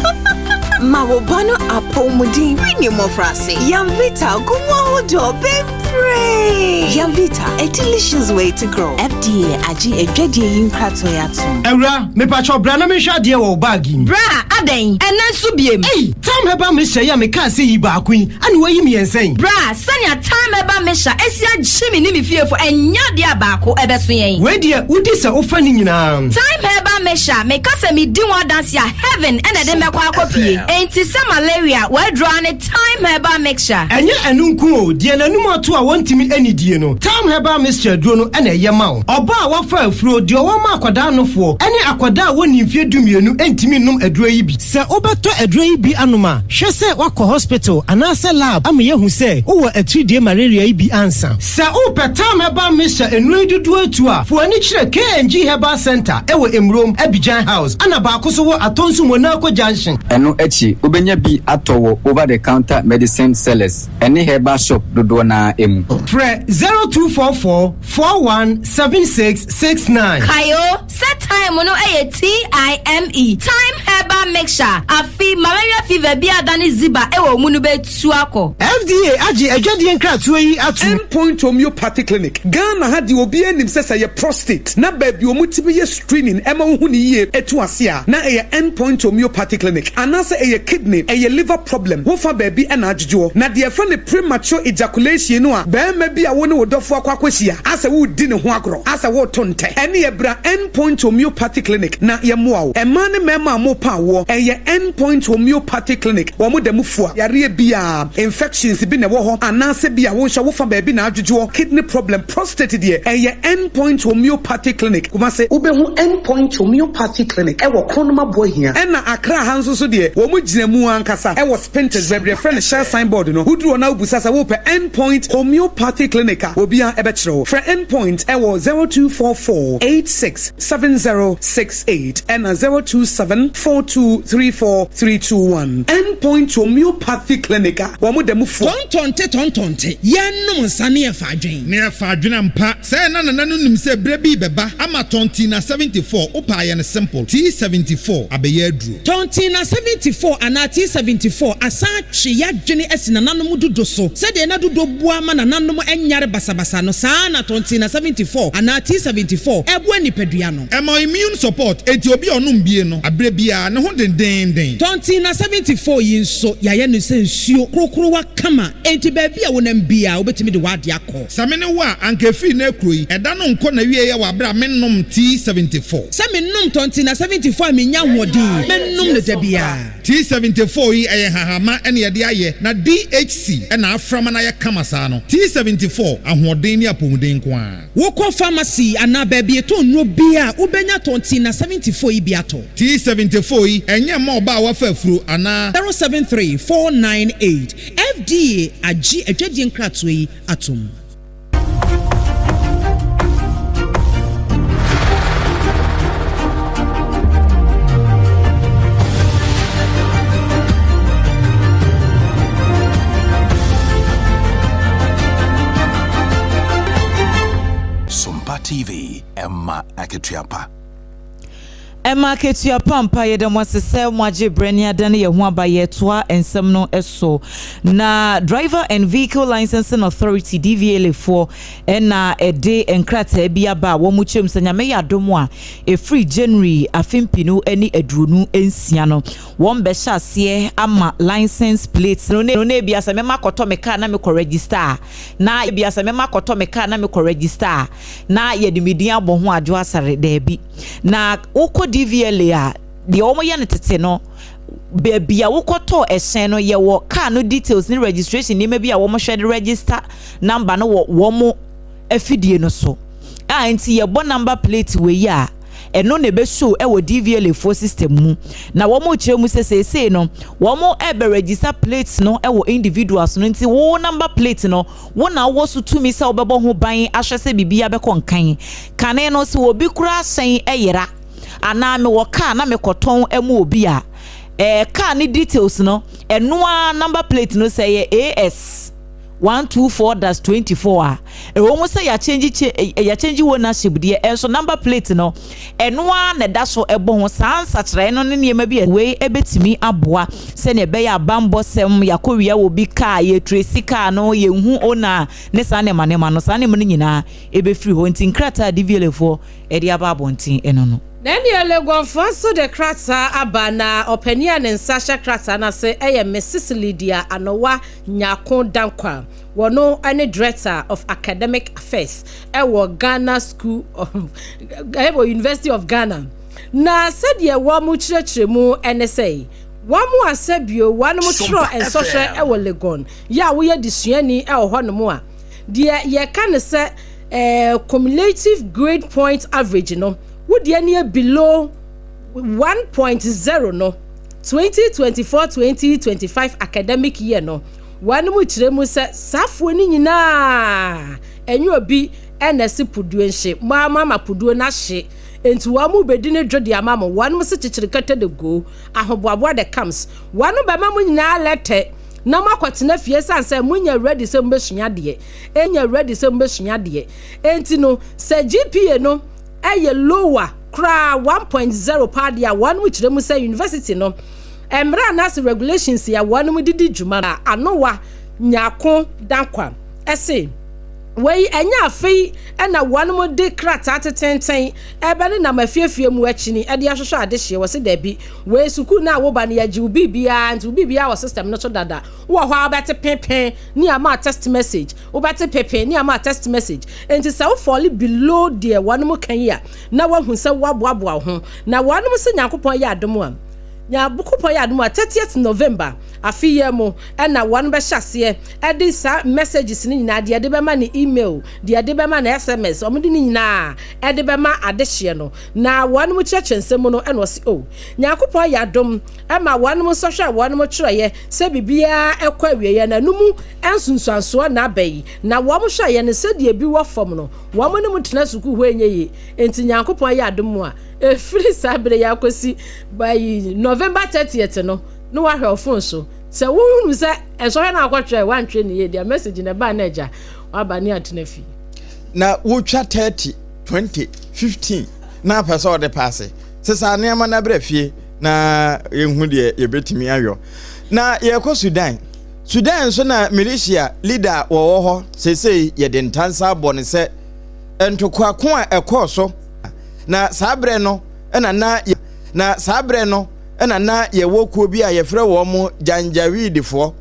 Ma wo ba no apɔmuden firi ne mmɔfraase. Yamvita gu mu ahodoɔ bebree. Yamvita, a delicious way to grow. FDA agye adwadie yi nkratoɔ atom. Awura, mepakyɛw bra na menhwɛ adeɛ wɔ wo bag yi mu. Bra, adɛn? Ɛnɛ nso biem? Ei, Time Herbal Mixture yi a mekaa sɛ yi baako yi, ane wayi mmiɛnsa yi. Bra, sɛnea Time Herbal Mixture esi agye me ne me fiefo, ɛnyɛ adeɛ a baako ɛbɛso yɛn. Wei deɛ, wodi sɛ wofa ne nyinaa. Time Herbal Mixture, meka sɛ medi ho adanse a, heaven ɛna ɛde mɛkɔ akɔpie. Enti sɛ malaria, w'aduro ara ne Time Herbal Mixture. Ɛnyɛ ɛno nko o, deɛ n'anum ato a wɔntumi anidie no, Time Herbal Mixture aduro no ɛna ɛyɛ ma wo. Ɔbaa a wafa afuro, deɛ ɔwɔ ma akwadaa nofoɔ, ɛne akwadaa a wɔnni mfeɛ 12 ntumi nnom aduro yi bi. Sɛ wobɛtɔ aduro yi bi anom a, hwɛ sɛ woakɔ hospital anaasɛ lab ama yɛahu sɛ wowɔ atiridie malaria yi bi ansa. Sɛ wopɛ Time Herbal Mixture nnuro yi dodoɔ atu a, fa w'ani kyerɛ K&G Herbal Center ɛwɔ Emurom, Abidjan House, ɛna baako nso wɔ Atonsu Monaco Junction. Ɛno akyi, wobɛnya bi atɔ wɔ over-the-counter medicine sellers ne herbal shop dodoɔ no ara mu. Frɛ 0244 41 76 69. Kae o, sɛ Time no yɛ TIME, Thyme Herbal Mixture, afe malaria fever bi a adane ziba wɔ wo mu no bɛtu akɔ. FDA agye adwadie nkratoɔ yi atom. End Point Homeopathy Clinic, Ghana ha deɛ obiara nim sɛ sɛ ɛyɛ prostate na baabi a wɔtumi yɛ screening ɛma wohu no yie ɛtu ase a na ɛyɛ End Point Homeopathy Clinic anaasɛ ɛyɛ kidney, ɛyɛ liver problem wofa baabi ɛna adwodwoɔ. Na deɛ yɛfrɛ no premature ejaculation no a barima bi a wo ne wo dɔfoɔ akɔ akɔhyia asɛ woredi ne ho agorɔ asɛ woreto ntɛ ɛneɛ bra End Point Homeopathy Clinic na yɛmmoa wo. Mmaa ne mmarima a morepa awoɔ ɛyɛ End Point Homeopathy Clinic wɔn da mu fua yareɛ biara, infections bi na ɛwɔ hɔ anaasɛ bi a wo nso wofa baabi na adwodwoɔ, kidney problem, prostate deɛ ɛyɛ End Point Homeopathy Clinic, Kumasi. Wobɛhu End Point Homeopathy Clinic ɛwɔ Kronum Aboahia. Ɛna Accra ha nso so deɛ wɔn gyina mu ankasa ɛwɔ Spintex baabi a yɛfrɛ no Shell sign board no. Woduru hɔ na wobisa sɛ wopɛ End Point Homeopathy Clinic a, obiara ɛbɛkyerɛ wo. Frɛ End Point ɛwɔ 0244 86 7068 ɛna 027 4234 321. End Point Homeopathy Clinic a wɔn da mu fua. Tɔntɔnte tɔntɔnte, yɛnnom nsa ne yɛfa adwen. Ne yɛfa adwene ampa. Sɛ na nana no nim sɛ berɛ bi rebɛba ama Tɔntina 74, wopɛ a yɛ no simple, T74 abɛyɛ aduro. Tɔntina 74 anaa T74 asan atwe y'adwene asi nananom dodo so. Sɛdeɛ na dodo boa ma nananom nyare basabasa no, saa ara na Tɔntina 74 anaa T74 ɛboa nipadua no. Ɛma immune support, enti obi a ɔnom bie no, aberɛ biara ne ho dendeenden. Tɔntina 74 yi nso, yɛayɛ no sɛ nsuo korokorowa kama, enti baabi a wonam biara wobɛtumi de w'adeɛ akɔ. Sɛ me ne wo a, anka ɛfiri nnɛ kuro yi, ɛda no nkɔ n'awieeɛ wɔ aberɛ a mennom T74. Sɛ me Menom Tɔntina 74 a menya ahoɔden. Mɛnom no da biara. T74 yi ɛyɛ nhahama na yɛde ayɛ na DHC na afra ma no ayɛ kama saa no. T74, ahoɔden ne apɔmuden nko ara. Wokɔ pharmacy anaa baabi yɛtɔn nnuro biara a, wobɛnya Tɔntina 74 yi bi atɔ. T74 yi ɛnyɛ mma ɔbaa a wafa afuro anaa. 073 498 FDA agye adwadie nkratoɔ yi atom. Sompa TV, ɛma akatua pa. Ɛma akatua pa ampa. Yɛda mo ase sɛ moagye berɛ ne adane yɛn ho aba. Yɛretoa nsɛm no so. Na Driver and Vehicle Licensing Authority, DVLA, foɔ na ɛde nkrataa bi aba a wɔkyerɛ mu sɛ Nyame yɛ adom a, ɛfiri January afe mpenu ne 26 no, wɔbɛhyɛ aseɛ ama license plate no. Na ebia sɛ mɛma kɔtɔ me car na mekɔ register a, na ebia sɛ mɛma kɔtɔ me car na mekɔ register a, na yɛde me din abɔ ho adwo asare. Daabi. Na wokɔ DVLA a, deɛ wɔyɛ no tete no, baabi a wokɔtɔɔ ɛhyɛn no, yɛwɔ car no details ne registration nneɛma bi a wɔhwɛ de register number no wɔ wɔn afidie no so. A nti yɛbɔ number plate wei a, ɛno na ɛbɛ show wɔ DVLA foɔ system mu. Na wɔn rekyerɛ mu sɛ seesei no, wɔn ɛbɛ register plates no wɔ individuals no nti wo number plate no, Wo na wowɔ so tumi sɛ wobɛbɔ ho ban ahwɛ sɛ biribiara bɛkɔ nkan. Kane no, sɛ obi koraa hyɛn yera anaa mewɔ kaa na mekɔtɔn ma obi a, ɛɛ kaa no details no, ɛno ara number plate no sɛ ɛyɛ AS 124-24 a, ɛwɔ mu sɛ yɛakyɛngye yɛakyɛngye ownership deɛ, ɛnso number plate no, ɛno ara na ɛda so bɔ ho. Saa nsakyeraeɛ no ne nneɛma bi a wei bɛtumi aboa sɛdeɛ ɛbɛyɛ a bammɔsɛm, yɛakɔwia obi kaa, yɛretresi kaa no, yɛnhu owner ne saa nneɛma nneɛma no, saa nneɛma no nyinaa ɛbɛfiri hɔ. Nti nkrataa a DVLA foɔ de aba abɔnten no no. Na ɛnneɛ Legonfoɔ nso de krataa aba, na ɔpanin a ne nsa hyɛ krataa no ase yɛ Mrs. Lydia Anowa Nyarko Danquah. Wɔno ne Director of Academic Affairs wɔ Ghana School of wɔ University of Ghana. Na sɛdeɛ wɔn kyerɛkyerɛ mu ne sɛ, wɔn a sɛbio wɔn twerɛ nsɔhwɛ wɔ Legon yɛ a woyɛ desuani wɔ hɔ nom a, deɛ yɛka no sɛ eh, cumulative grade point average no, wo deɛ no yɛ below 1.0 no, 2024-2025 academic year no, Wɔnom kyerɛ mu sɛ saafoɔ no nyinaa ɛnyɛ obi na ɛse puduo nhye, mo ara moama puduo no ahye, enti wɔn bɛdi no dwo de ama mo, wɔnom se kyekyere kɛtɛ de go, ahoboaboa the camps, wɔnom bɛma mo nyinaa lɛtɛ na moakɔtena fie ɛsiane sɛ monyɛ ready sɛ mobɛsua adeɛ, nyɛ ready sɛ mobɛsua adeɛ, enti no sɛ GPA no yɛ lower koraa 1.0 paa deɛ a, wɔnom kyerɛ mu sɛ university no Mmara anaase regulations a wɔnom de di dwuma no Anowa Nyarko Dankwa se wei ɛnyɛ afei na wɔnom de krataa tetenten ɛbɛnenam afiefie mu akyini de ahwehwɛ adehyeɛ. Wɔse dabi, wei sukuu no a woba no yɛgye wo biribiara nti wo biribiara wɔ system no so dada. Wowɔ hɔ a wobɛte pepe ne ama text message, wobɛte pepe ne ama text message. Nti sɛ wo fall below deɛ wɔnom ka yi a na woahu sɛ woaboaboa wo ho. Na wɔnom se Nyankopɔn yɛ adom a, Nyankopɔn yɛ adom a, 30th November afe yi ara mu na wɔn bɛhyɛ aseɛ de saa messages no nyinaa, deɛ yɛde bɛma no email, deɛ yɛde bɛma no SMS, wɔn de ne nyinaa de bɛma adehyeɛ no. Na wɔn kyerɛkyerɛ nsɛm mu no na wɔse, oh, Nyankopɔn yɛ adom ma wɔn nsɔhwɛ a wɔn twerɛeɛ sɛ biribiara kɔ awieɛ no, ɛno mu nsunsuansoɔ na aba yi. Na wɔn hwɛeɛ no sɛdeɛ ebi wɔ fam no, wɔn ne mo tena sukuu hɔ ɛnyɛ yie. Enti Nyankopɔn yɛ adom a, ɛfiri saa berɛ yi akɔsi by November 30th no, na wahwɛ wo phone so. Sɛ wohunu sɛ nsɔhwɛ no a wokɔtwerɛɛ woantwerɛ no yie deɛ, message no ɛbaa na agya waba ne atena fie. Na wotwa 30, 20, 15 na apɛ sɛ ɔde paase. Sesa nneɛma na bra fie na yɛnhu deɛ yɛbɛtumi ayɔ. Na yɛrekɔ Sudan. Sudan nso na militia leader a wɔwɔ hɔ seesei yɛde ntansa abɔ no sɛ ntokoako a ɛkɔɔ so na saa berɛ no na na na saa berɛ no na na yɛwɔ kuo bi a yɛfrɛ wɔn Janjaweedfoɔ.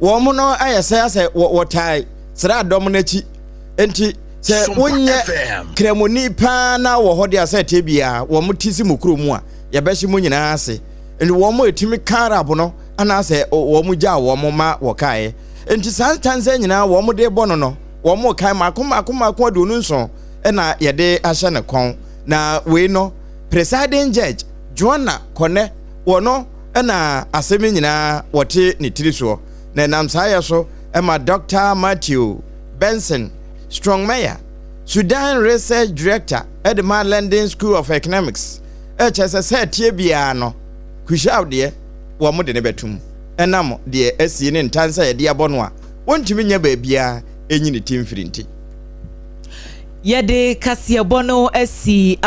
Wɔn no ayɛ sɛ asɛ wɔtae sraadɔm no akyi. Nti Sɛ wonyɛ Kramoni paa na wɔ hɔ deɛ a, sɛ ɛteɛ biara wɔn te si mo kuro mu a, yɛbɛhye mo nyinaa ase. Nti wɔn a ɛtumi ka Arab no anaasɛ wɔn gyaa wɔn ma wɔkaeɛ. Nti saa ntansa nyinaa wɔn de bɔ no no, wɔn kae mako mako mako 27 na yɛde ahyɛ ne kɔn. Na wei no, Presiding Judge Joanna Konneh wɔ no na asɛm yi nyinaa wɔte ne tiri soɔ. Na ɛnam saa yɛ so ma Dɔkta Matthew Benson Strongmeyer, Sudan Research Director de ma London School of Economics, kyerɛ sɛ sɛ ɛteɛ biara no, Khushal deɛ wɔde no bɛtom ɛnam deɛ asie ne ntansa a yɛde abɔ no a wɔntumi nyɛ baabiara nyi ne ti mfiri nti. Yɛde kaseɛbɔ no asi.